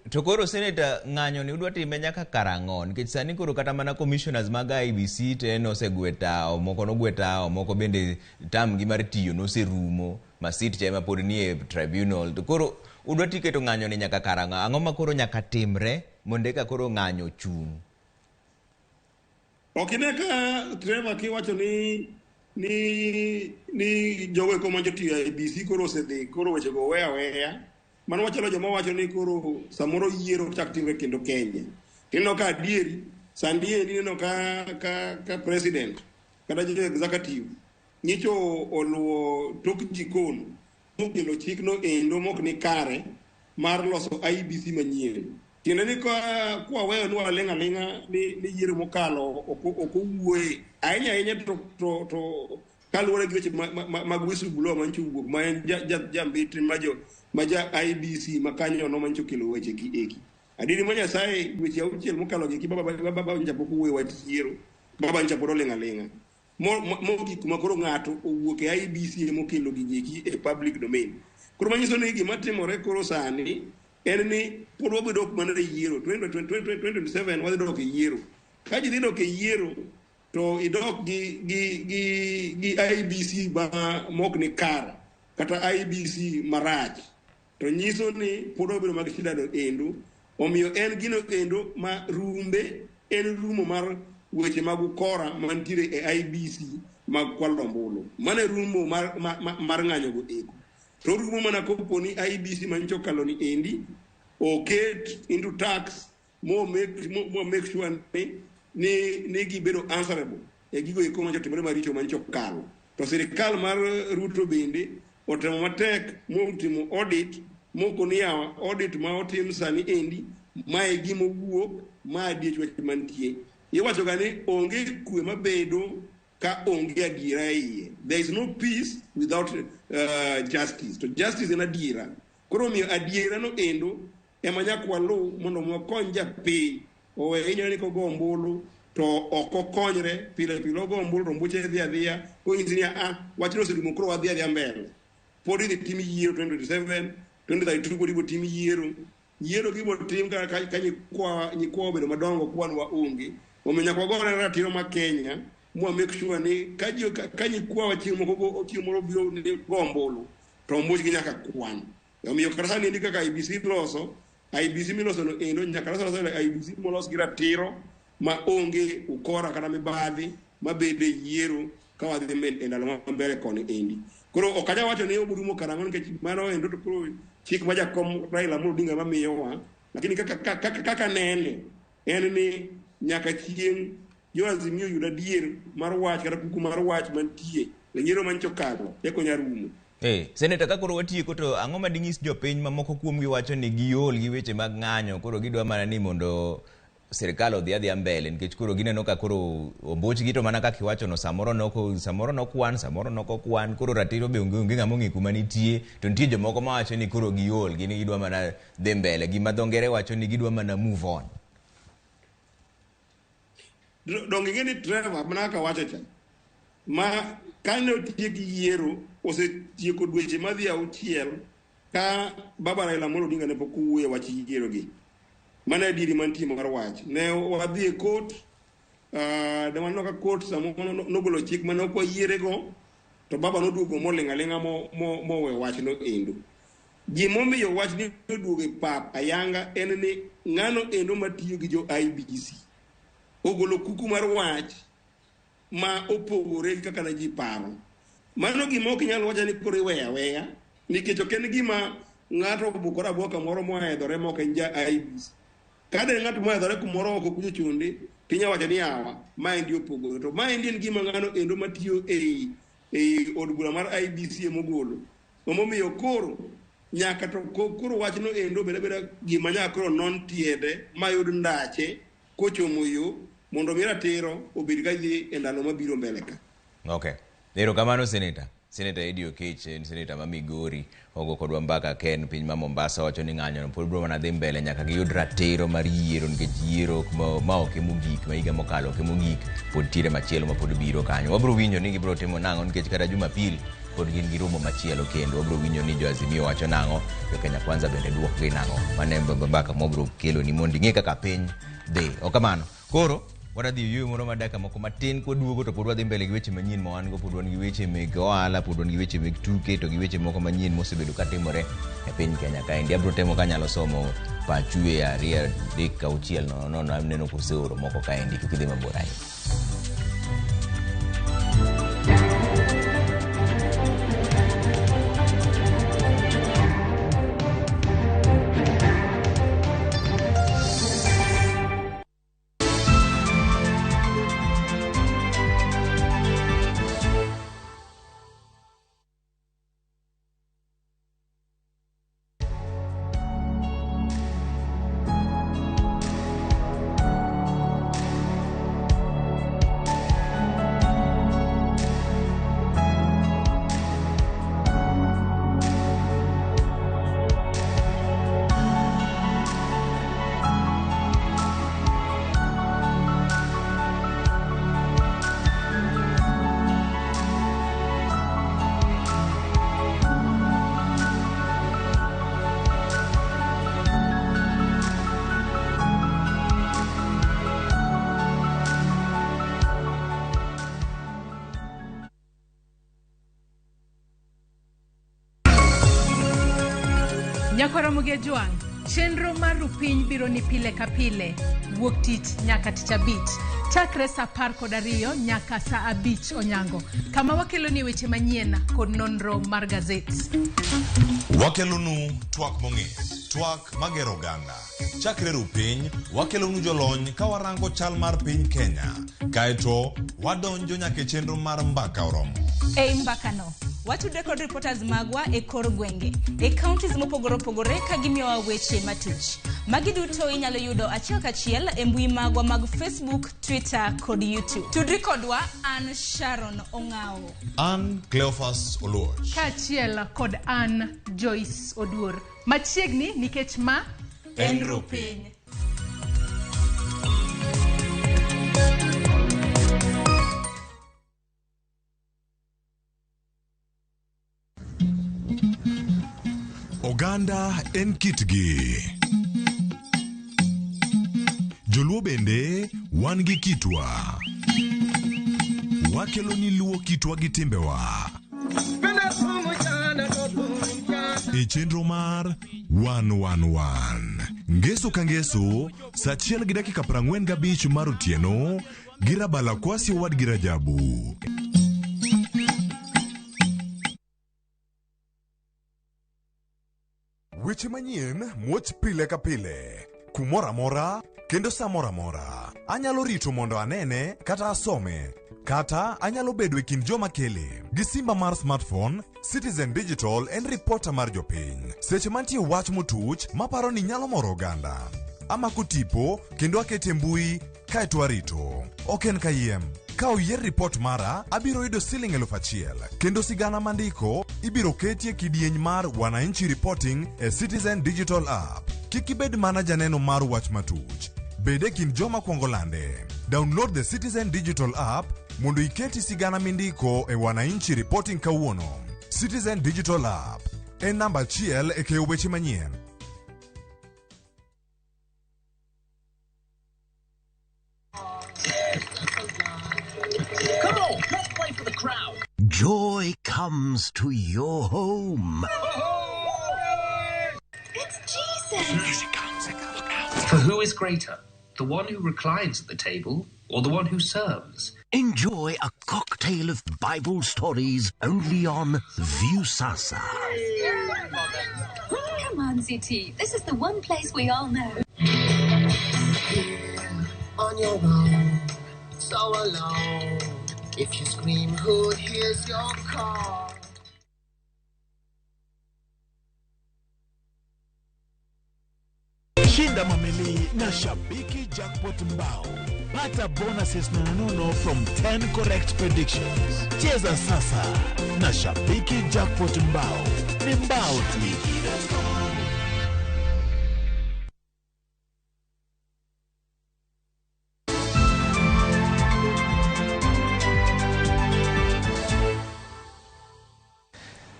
To koro seneta, ng'anyo ni udwa time nyaka karang'o? Nikech sani koro kata mana commissioners mag IEBC te nosegwe tawo, moko nogwe tawo, moko bende term gi mar tiyo noserumo, Masit cha ema pod nie tribunal. To koro udwa tiketo ng'anyo ni nyaka karang'o? Ang'o ma koro nyaka timre mondo eka koro ng'anyo chung'? Ok ine ka Trevor kiwacho ni jogo eko ma jotiyo e IEBC koro osedhi, koro wechego owe aweya. Mano wachalo joma wacho ni koro samoro yiero ok chak timre kendo Kenya. Tineno ka adieri, sani endi ineno ka president kata jo executive nyicho oluwo tok jikon mokelo chikno endo mok ni kare mar loso IEBC manyien. Tiende ni ka kwaweyo ni waling' aling'a ni yiero mokalo ok owuoye ahinya ahinya to kaluwore gi weche mag whistleblower manyicho owuok ma en jambitri ma ja IEBC ma kanyono manyicho okelo weche gi eki. Adieri ma Nyasaye weche auchiel mokalo gi eki baba nyicha pok owuoyo wach yiero, baba nyicha pod oling' aling'a. Mogik kuma koro ng'ato owuok e IEBC emokelo gigi eki e public domain. Koro manyiso ni gima timore koro sani en ni pod wabiro dok mana e yiero. 2027 wadhi dok e yiero. Ka ji dhi dok e yiero to idok gi IEBC ma mok ni kare kata IEBC marach, to nyiso ni pod wabiro mag shida no endo. Omiyo en gino endo ma rumbe en rumo mar weche mag ukora mantiere e IEBC mag kwalo ombulu. Mano e rumo mar ng'anyo go eko. To rumo mana kopo ni IEBC manyicho okalo ni endi oket into tax mo make sure ni gibedo answerable e gigo eko mancho timore maricho mancho kalo. To sirikal mar Ruto bende otemo matek motimo audit moko ni yawa audit ma otim sani endi mae gima owuok ma adiech wach mantie. Iwacho ga ni onge kwe mabedo ka onge adiera iye. There is no peace without justice. To justice en adiera. Koro omiyo adiera no endo ema nyaka waluw mondo wakony japiny owe hinyore ni kogo ombulu to ok okonyre pile pile ogo ombulu to ombuche dhi adhiya konyisi ni wachno oserumo koro wadhi adhiya mbele. Pod idhi tim yiero 2027, 2032 pod ibiro tim yiero. Yiero gi ibiro tim ka nyikwa obedo madongo kwan waonge. Omiyo nyaka wagore ratiro ma Kenya mwa make sure ni ka nyikwa chieng' moko chieng' moro biro go ombulu to ombuchgi nyaka kwan. Omiyo kata sani endi kaka IEBC loso, IEBC miloso no endo nyaka loso IEBC molos gi ratiro ma onge ukora kata mibadhi mabede yiero ka wadhi e ndalo ma mbele koni endi. Koro ok anyal wacho ni oburumo karang'o nikech mano endo to koro chik ma jakom Raila Amolo Odinga mamiyowa, lakini kaka nene en ni nyaka chieng' jo Azimio yud adier mar wach kata kuku mar wach mantie e yiero mancho kalo eka onya rumo. Seneta, ka koro watieko to ang'o ma ding'is jopiny mamoko kuomgi wacho ni giol gi weche mag ng'anyo koro gidwa mana ni mondo sirikal odhi adhiya mbele nikech koro gineno ka koro ombuchgi to mana kaka iwacho no samoro nokwan samoro nokokwan koro ratiro be onge ng'ama ong'e kuma nitie to nitie jomoko mawacho ni koro giol gin gidwa mana dhi mbele gima dho ngere wacho ni gidwa mana move on. Donge ing'e ni Trevor mana kaka wacho cha ma kane otiek yiero osetieko dweche madhi 6 ka baba Raila Amolo Odinga ne pok owuoyo e wach yiero gi. Mano e adieri mantie mar wach. Ne wadhi e court, ne waneno ka court samoro nogolo chik mane ok wayierego to baba noduogo moling' aling'a moweyo wachno endo. Gimomiyo wachni oduogo e pap ayanga en ni ng'ano endo matiyo gi jo IEBC ogolo kuku mar wach ma opogore gi kaka ne ji paro. Mano gima ok inyal wacho ni koro iweyo aweya nikech ok en gima ng'ato obukore aboka moro mohedhore ma ok en ja IEBC. Ka de ng'at mohedhore kumoro oko kucho chonde tinya wacho ni yawa maendi opogore. To maendi en gima ng'ano endo matiyo ei od bura mar IEBC emogolo. Emomiyo koro nyaka to koro wachno endo bed abeda gima nyaka koro non tiende mayud ndache kochomo yo mondo mi ratiro obed ka dhi e ndalo mabiro mbele ka. Okay. Erokamano Seneta. Seneta Eddie Okech en seneta ma Migori ogo kodwa mbaka ken piny ma Mombasa wacho ni ng'anyo no pod biro mana dhi mbele nyaka giyud ratiro mar yiero nikech yiero ma ok emogik ma higa mokalo ok emogik pod tiere machielo ma pod biro kanyo. Wabiro winjo ni gibiro timo nang'o nikech kata Jumapil pod gin gi romo machielo kendo wabiro winjo ni jo Azimio wacho nang'o, jo Kenya Kwanza bende duokgi nang'o. Mano e mbaka mwabiro kelo ni mondo ing'e kaka piny dhi. Ok kamano. Koro wadhi yueyo moro ma dakika moko matin kwaduogo to pod wadhi mbele gi weche manyien ma wan go, pod wan gi weche meg ohala, pod wan gi weche meg tuke to gi weche moko manyien mosebedo katimore e piny Kenya kaendi. Abiro temo kanyalo somo pachu e 2 3 6 nono aneno koseoro moko kaendi kik idhi mabor ahinya. Nyakwaramogi Ajwang', chenro mar Rupiny biro ni pile ka pile, wuok tich nyaka tich abich, chakre saa 12 nyaka saa 5 onyango, kama wakeloni weche manyien kod nonro mar gazet. Wakelonu twak mong'ith. Twak magero oganda. Chakre ru piny, wakelonu jolony ka warango chal mar piny Kenya. Kaeto, wadonjo nyaka e chenro mar Mbaka Oromo. Ei mbakano, watudre kod reporters magwa e kor gwenge, e counties mopogore opogore ka gimiyowa weche matuch. Magi duto inyalo yudo achiel kachiel e mbui magwa mag Facebook, Twitter kod YouTube. Tudri kodwa an Sharon Ong'awo. An Cleophas Oluoch. Kaachiel kod an Joyce Oduor. Machiegni nikech ma En Rupiny. Oganda en kitgi. Joluo bende wan gi kitwa. Wakelo ni luo kitwa gi timbewa. E chenro mar 111. Ngeso ka ngeso, saa achiel gi dakika 45 mar otieno, gi Rabala Kwasi owadgi Rajabu. Weche manyien muoch pile ka pile, kumoro amora kendo sa moro amora. Anyalo rito mondo anene kata asome, kata anyalo bedo e kind joma kele. Gi simba mar smartphone, Citizen Digital en ripota mar jopiny. Seche mantie wach motuch maparo ni nyalo moro oganda. Amako tipo kendo akete e mbui kaeto arito. Ok en kayiem. Ka oyier ripot mara, abiro yudo siling 1000. Kendo sigana mandiko ibiro keti e kidieny mar Wananchi Reporting e Citizen Digital App. Kik ibed mana janeno mar wach matuch. Bed e kind joma kwongo lande. Download the Citizen Digital App mondo iketi sigana mindiko e Wananchi Reporting kawuono. Citizen Digital App en namba achiel e keyo weche manyien. Come on, let's play for the crowd. Joy comes to your home. It's Jesus. For who is greater, the one who reclines at the table or the one who serves? Enjoy a cocktail of Bible stories only on Viusasa. Come on, ZT. This is the one place we all know. On your own, so alone. If you scream, who hears your call? Shinda Mameli na Shabiki Jackpot Mbao. Pata bonuses nononono from 10 correct predictions. Cheza sasa na Shabiki Jackpot Mbao. Ni mbao tu.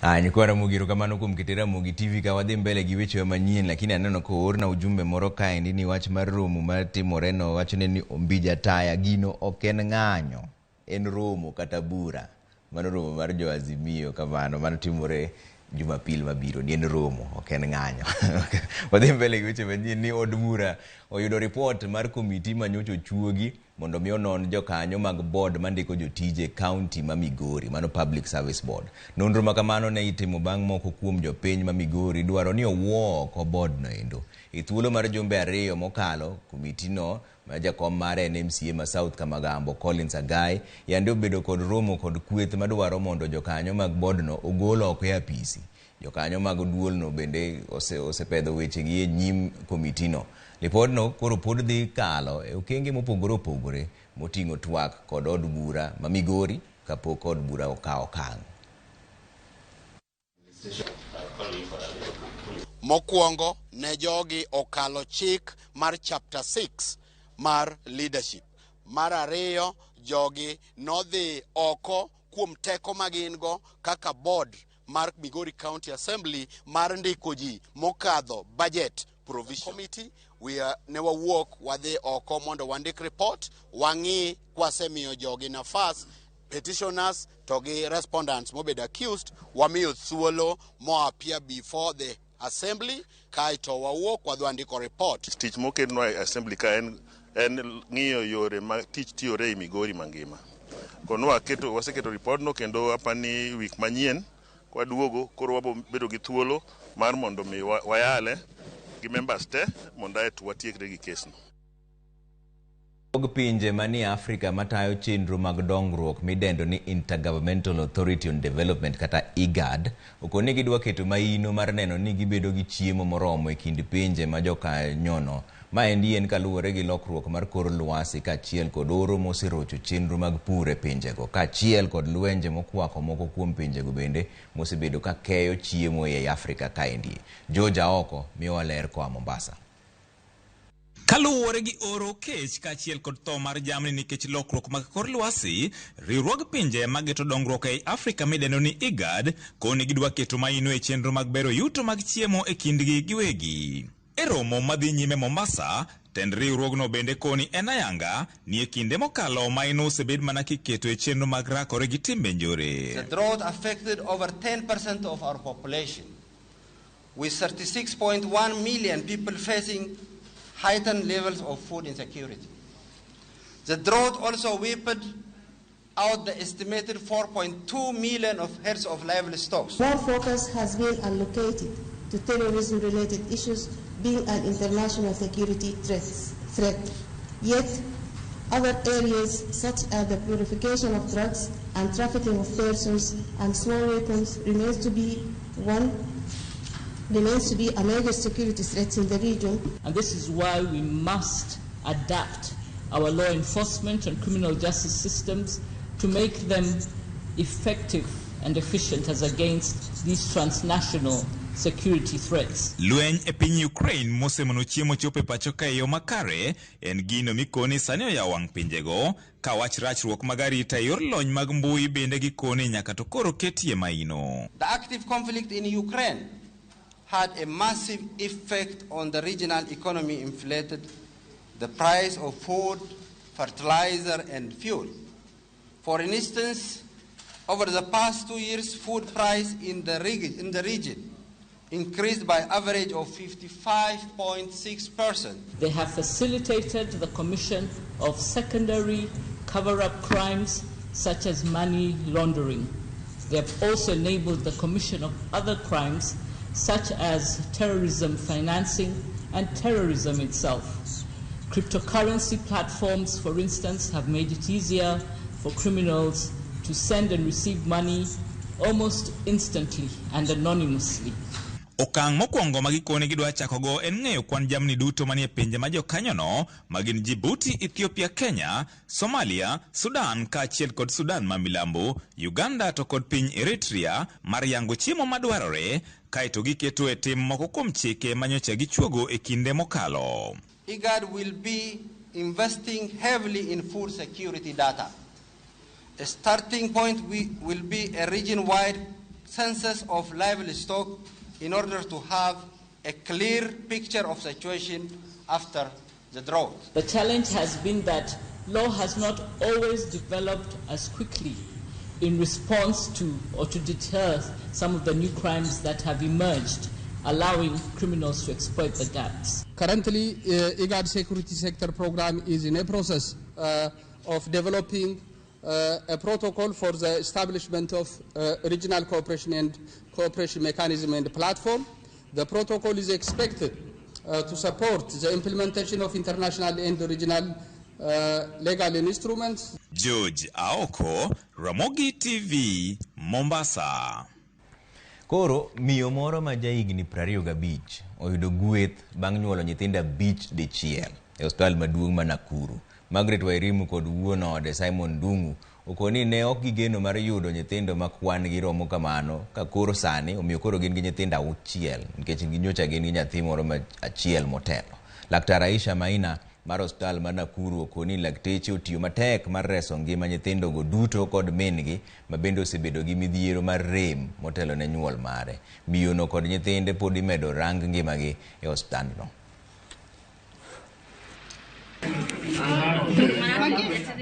Aya, nyikwa Ramogi, erokamano kuom kete Ramogi TV ka wadhi mbele gi wechewa manyien, lakini aneno koorna ujumbe moro kaendi ni wach mar romo matimore no wachone ni Ombija Taya gino ok en ng'anyo, en romo kata bura. Mano romo mar jo Azimio kamano, mano timore Jumapil mabiro, ni en romo, ok en ng'anyo. Wadhi mbele gi weche manyien ni od bura oyudo ripot mar komiti manyocha ochuogi mondo mi onon jokanyo mag board mandiko jotije county ma Migori, mano Public Service Board. Nonro ma kamano ne itimo bang' moko kuom jopiny ma Migori dwaro ni owuo oko board no endo. E thuolo mar jumbe 2 mokalo, komiti no ma jakom mare en MCA ma South Kamagambo Collins Agai yande obedo kod romo kod kweth madwaro mondo jokanyo mag board no ogol oko e apisi. Jokanyo mag duolno bende osepedho wechegi e nyim komitino. Lipodno koro pod dhi kalo e okenge mopogore opogore moting'o twak kod od bura ma Migori kapok od bura okawo okang'. Mokwongo ne jogi okalo chik mar chapter 6 mar leadership. Mar ariyo, jogi nodhi oko kuom teko ma gin go kaka board mar Migori County Assembly mar ndiko ji mokadho budget provision committee. Ne wawuok wadhi oko mondo wandik report, wang'i kwasemiyo jogi nafas, petitioners to gi respondents mobedo accused, wamiyo thuolo mo appear before the assembly, kaeto wawuok wadhi wandiko report. Tich moketnwa e assembly ka en ng'iyo yore ma tich tiyore e Migori mangima. Kono waseketo report no kendo apani wik manyien kwaduogo koro wabo bedo gi thuolo mar mondo mi wayale gi members te mondo aeto watiekre gi kes no. Riwruog pinje manie Afrika matayo chenro mag dongruok midendo ni Intergovernmental Authority on Development kata IGAD okoni gidwa keto maino mar neno ni gibedo gi chiemo moromo e kind pinje ma jokanyono. Maendi en kaluwore gi lokruok mar kor lwasi kaachiel kod oro moserocho chenro mag pur e pinjego kaachiel kod lwenje mokwako moko kuom pinjego bende mosebedo ka keyo chiemo ei Afrika kaendi. George Aoko miyowa ler koa Mombasa. Kaluwore gi oro, kech kaachiel kod tho mar jamni nikech lokruok mag kor lwasi, riwruog pinje mageto dongruok ei Afrika midendo ni IGAD koni gidwa keto maino e chenro mag bero yuto mag chiemo e kindgi giwegi. E romo madhi nyime Mombasa, tend riwruogno bende koni en ayanga ni e kinde mokalo maino osebed mana kiketo e chenro mag rakore gi timbe njore. The drought affected over 10% of our population, with 36.1 million people facing heightened levels of food insecurity. The drought also wiped out the estimated 4.2 million of heads of livestock. More focus has been allocated to terrorism-related issues being an international security threat. Yet, other areas such as the purification of drugs and trafficking of persons and small weapons remains to be a major security threat in the region. And this is why we must adapt our law enforcement and criminal justice systems to make them effective and efficient as against these transnational security threats. Lweny e piny Ukraine mosemono chiemo chopo e pacho ka e yo makare en gino mikoni sani oyawo wang' pinjego ka wach rachruok mag arita e yor lony mag mbui bende gikoni nyaka to koro ketie maino. The active conflict in Ukraine had a massive effect on the regional economy, inflated the price of food, fertilizer, and fuel. For instance, over the past 2 years, food price in the region increased by average of 55.6%. They have facilitated the commission of secondary cover-up crimes such as money laundering. They have also enabled the commission of other crimes such as terrorism financing and terrorism itself. Cryptocurrency platforms, for instance, have made it easier for criminals to send and receive money almost instantly and anonymously. Okang' mokwongo ma gikone gidwa chakogo en ng'eyo kwan jamni duto manie pinje ma jokanyono ma gin Djibouti, Ethiopia, Kenya, Somalia, Sudan kaachiel kod Sudan ma milambo, Uganda to kod piny Eritrea mar yango chiemo madwarore kaeto giketo e tim moko kuom chike manyocha gichuogo e kinde mokalo. IGAD will be investing heavily in food security data. A starting point will be a region-wide census of livestock in order to have a clear picture of situation after the drought. The challenge has been that law has not always developed as quickly in response to or to deter some of the new crimes that have emerged, allowing criminals to exploit the gaps. Currently, IGAD Security Sector Program is in a process of developing a protocol for the establishment of regional cooperation and cooperation mechanism and platform. The protocol is expected to support the implementation of international and regional legal instruments. George Aoko, Ramogi TV, Mombasa. Koro miyo moro ma jahigni 25 oyudo gweth bang' nyuolo nyithindo 5 dichiel e osiptal maduong' ma Nakuru. Margaret Wairimu kod wuon ode Simon Ndung'u okoni ne ok gigeno mar yudo nyithindo ma kwan gi romo kamano ka koro sani omiyo koro gin gi nyithindo 6 nikech nyocha gin gi nyathi moro ma achiel motelo. Laktar Aisha Maina mar osiptal ma Nakuru okoni lakteche otiyo matek mar reso ngima nyithindogo duto kod min-gi ma bende osebedo gi midhiero mar rem motelo ne nyuol mare. Miyono kod nyithinde pod imedo rang ngimagi e osiptandno.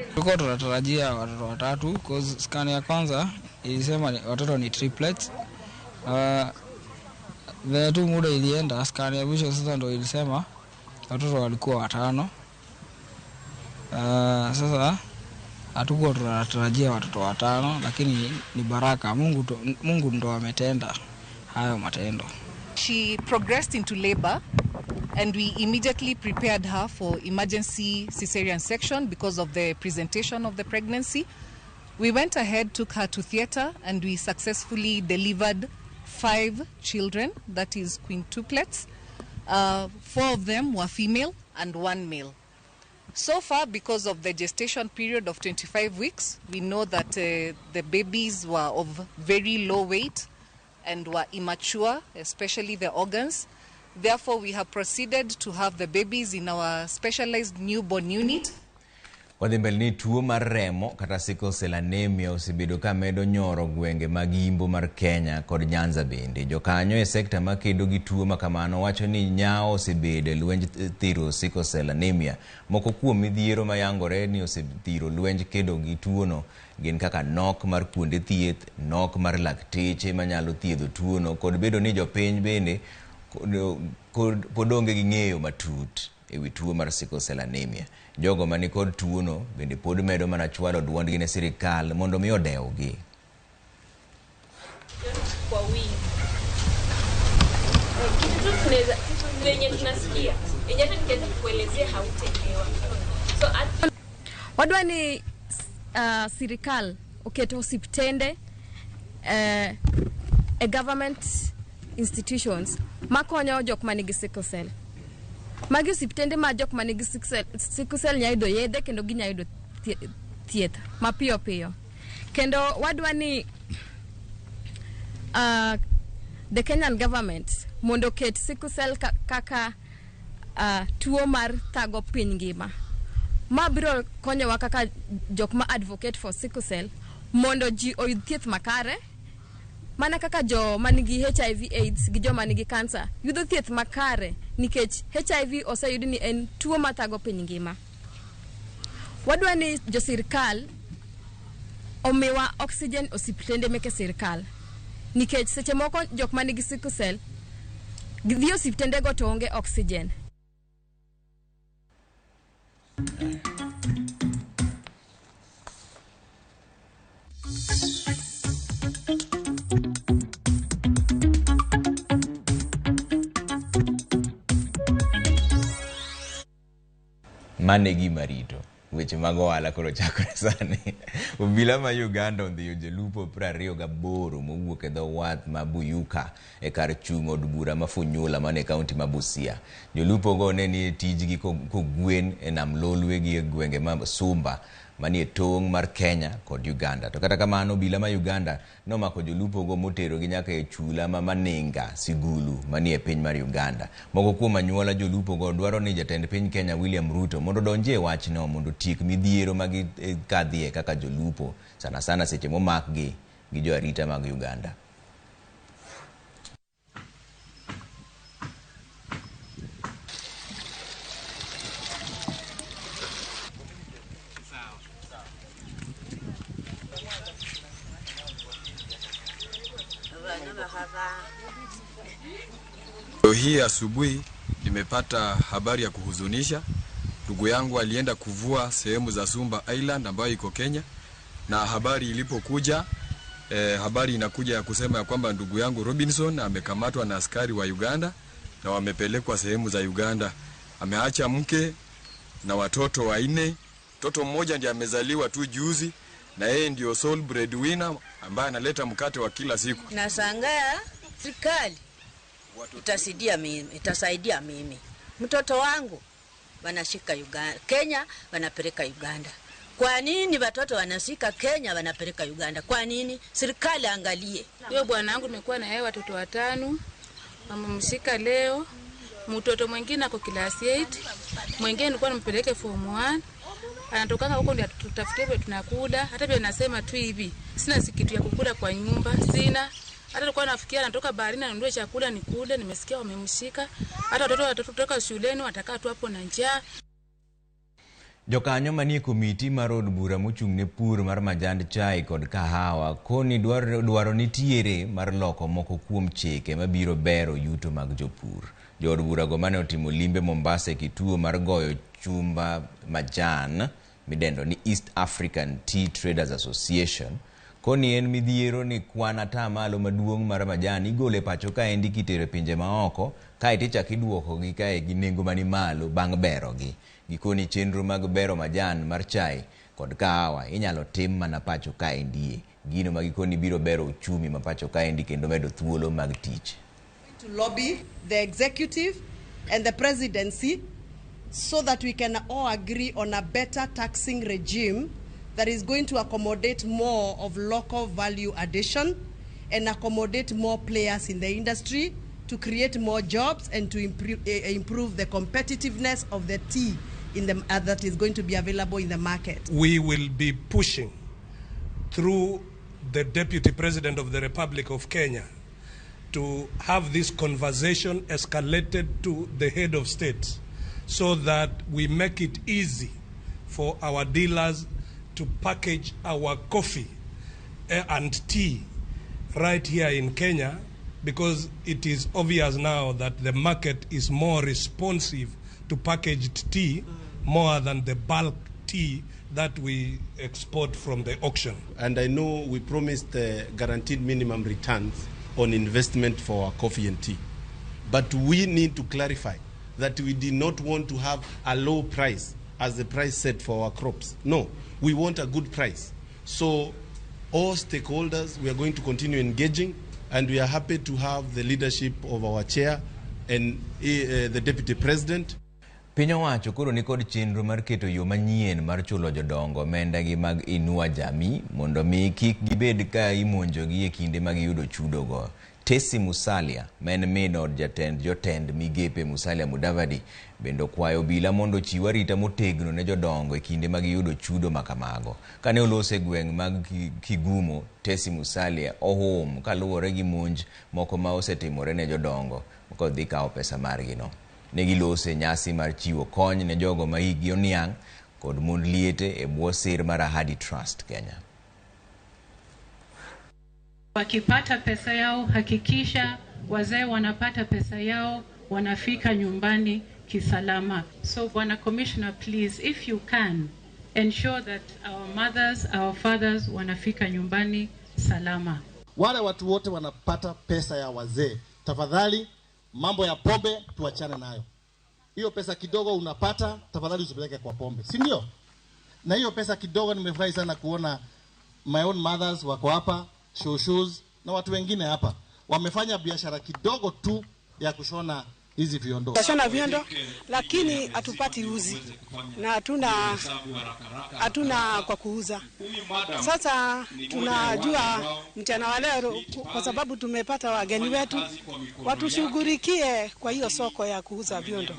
Tulikuwa tunatarajia watoto watatu cause scan ya kwanza ilisema watoto ni triplets. Vile tu muda ilienda, scan ya mwisho sasa ndo ilisema watoto walikuwa watano. Sasa hatukuwa tunatarajia watoto watano, lakini ni baraka. Mungu ndo ametenda hayo matendo. She progressed into labor And we immediately prepared her for emergency cesarean section because of the presentation of the pregnancy. We went ahead, took her to theater, and we successfully delivered 5 children, that is quintuplets. 4 of them were female and 1 male. So far, because of the gestation period of 25 weeks, we know that the babies were of very low weight and were immature, especially the organs. Therefore, we have proceeded to have the babies in our specialized newborn unit. Wadhi mbele ni tuo mar remo kata sickle cell anemia osebedo ka medo nyoro gwenge mag yimbo mar Kenya kod Nyanza bende. Jokanyo e sekta makedo gi tuo makamano wacho ni nyao osebedo e lwenj thiro sickle cell anemia. Moko kuom midhiero mayangore ni osethiro lwenj kedo gi tuono gin kaka nok mar kuonde thieth, nok mar lakteche manyalo thiedho tuono kod bedo ni jopiny bende pod onge gi ng'eyo matut ewi tuo mar sickle cell anemia. Jogo mani kod tuono bende pod medo mana chwalo duondgi ne sirikal mondo mi odewgi. Kwa wingi. Kitu tunaweza venye tunasikia. Yenye hata nikianza kukuelezea hautaelewa. So wadwa ni sirikal oketo osiptende e government institutions makonyo jok manigi sickle cell. Magi osiptende ma jok manigi sickle cell nyalo yudo yedhe kendo ginyalo yudo thieth mapiyo piyo. Kendo wadwa ni the Kenyan government mondo oket sickle cell kaka tuo mar thago piny ngima. Ma biro konyowa kaka jok ma advocate for sickle cell mondo ji oyud thieth makare. Mana kaka jo manigi HIV AIDS gi joma nigi cancer yudo thieth makare nikech HIV oseyud ni en tuo mathago piny ngima. Wadwa ni jo sirikal omiwa oxygen osiptende meke sirikal nikech seche moko jok manigi sickle cell gidhi osiptende go to onge oxygen. Mane gima rito weche mag ohala koro chakore sani. Obila ma Uganda ondhiyo jolupo 28 mowuok e dho wath ma Buyuka e kar chung' od bura ma Funyula man e kaunti ma Busia. Jolupo go ne nie tijgi kogwen e nam Lolwe gi e gwenge ma Sumba manie tong' mar Kenya kod Uganda. To kata kamano obila ma Uganda nomako jolupo go moterogi nyaka e chula ma Maninga Sigulu manie piny mar Uganda. Moko kuom anyuola jolupo go dwaro ni jatend piny Kenya William Ruto mondo odonjie e wachno mondo otiek midhiero ma gikadhie kaka jolupo, sana sana seche momakgi gi jo arita mag Uganda. Leo hii asubuhi nimepata habari ya kuhuzunisha. Ndugu yangu alienda kuvua sehemu za Sumba Island ambayo iko Kenya, na habari ilipokuja, habari inakuja ya kusema ya kwamba ndugu yangu Robinson amekamatwa na askari wa Uganda na wamepelekwa sehemu za Uganda. Ameacha mke na watoto 4. Mtoto mmoja ndiye amezaliwa tu juzi na yeye ndio sole breadwinner ambaye analeta mkate wa kila siku. Nashangaa serikali itasaidia mimi. Mtoto wangu wanashika Uganda, Kenya wanapeleka Uganda. Kwa nini watoto wanashika Kenya wanapeleka Uganda? Kwa nini? Serikali angalie. Huyo bwana wangu nimekuwa na yeye watoto 5. Wamemshika leo. Mtoto mwingine ako class 8, mwingine nilikuwa nimpeleke form 1. Anatokanga huko ndio tutafutie vile tunakula. Hata vile nasema tu hivi, sina kitu ya kukula kwa nyumba, sina. Hata nilikuwa nafikiria anatoka baharini anunue chakula nikule, nimesikia wamemshika. Hata watoto watatoka shuleni watakaa tu hapo na njaa. Jokanyo manie komiti mar od bura mochung' ne pur mar majand chai kod kahawa koni dwaro nitiere mar loko moko kuom chike mabiro bero yuto mag jopur. Jood bura go mane otimo limbe Mombasa e kituo mar goyo chumba majan midendo ni East African Tea Traders Association Koni en midhiero ni kwan atamalo maduong' mar majan igolo e pacho kaendi kitero e pinje maoko kaeto ichako iduokogi kae gi nengo mani malo bang' berogi. Gikoni chenro mag bero majan mar chai kod kahawa inyalo tim mana pacho kaendie. Gino ma gikoni biro bero uchumi ma pacho kaendi kendo medo thuolo mag tich. To lobby the executive and the presidency so that we can all agree on a better taxing regime that is going to accommodate more of local value addition and accommodate more players in the industry to create more jobs and to improve the competitiveness of the tea in the, that is going to be available in the market. We will be pushing through the Deputy President of the Republic of Kenya to have this conversation escalated to the head of state so that we make it easy for our dealers to package our coffee and tea right here in Kenya, because it is obvious now that the market is more responsive to packaged tea more than the bulk tea that we export from the auction. And I know we promised guaranteed minimum returns on investment for our coffee and tea. But we need to clarify that we did not want to have a low price as the price set for our crops. No, we want a good price. So all stakeholders, we are going to continue engaging, and we are happy to have the leadership of our chair and the deputy president. Piny owacho koro nikod chenro mar keto yo manyien mar chulo jodongo omendagi mag Inua Jamii mondo mi kik gibed ka imonjogi e kinde ma giyudo chudogo. Tesi Musalia, ma en min od jatend jotend migepe Musalia Mudavadi, bende okwayo obila mondo ochiw arita motegno ne jodongo e kinde ma giyudo chudo makamago. Kane oloso e gweng' mag Kigumo, Tesi Musalia ohum kaluwore gi monj moko ma osetimore ne jodongo kodhi kawo pesa margino. Ne gilose nyasi mar chiwo kony ne jogo ma hikgi oniang' kod mond liete e bwo sir mar Ahadi Trust Kenya. Wakipata pesa yao, hakikisha wazee wanapata pesa yao, wanafika nyumbani kisalama. So Bwana Commissioner, please, if you can, ensure that our mothers, our fathers wanafika nyumbani salama. Wale watu wote wanapata pesa ya wazee, tafadhali mambo ya pombe tuachane nayo. Hiyo pesa kidogo unapata, tafadhali usipeleke kwa pombe, si ndio? Na hiyo pesa kidogo, nimefurahi sana kuona my own mothers wako hapa, shoes na watu wengine hapa wamefanya biashara kidogo tu ya kushona hizi viondo. Kushona viondo, lakini hatupati uzi na hatuna kwa kuuza. Sasa tunajua mchana wa leo, kwa sababu tumepata wageni wetu, watushughulikie kwa hiyo soko ya kuuza viondo.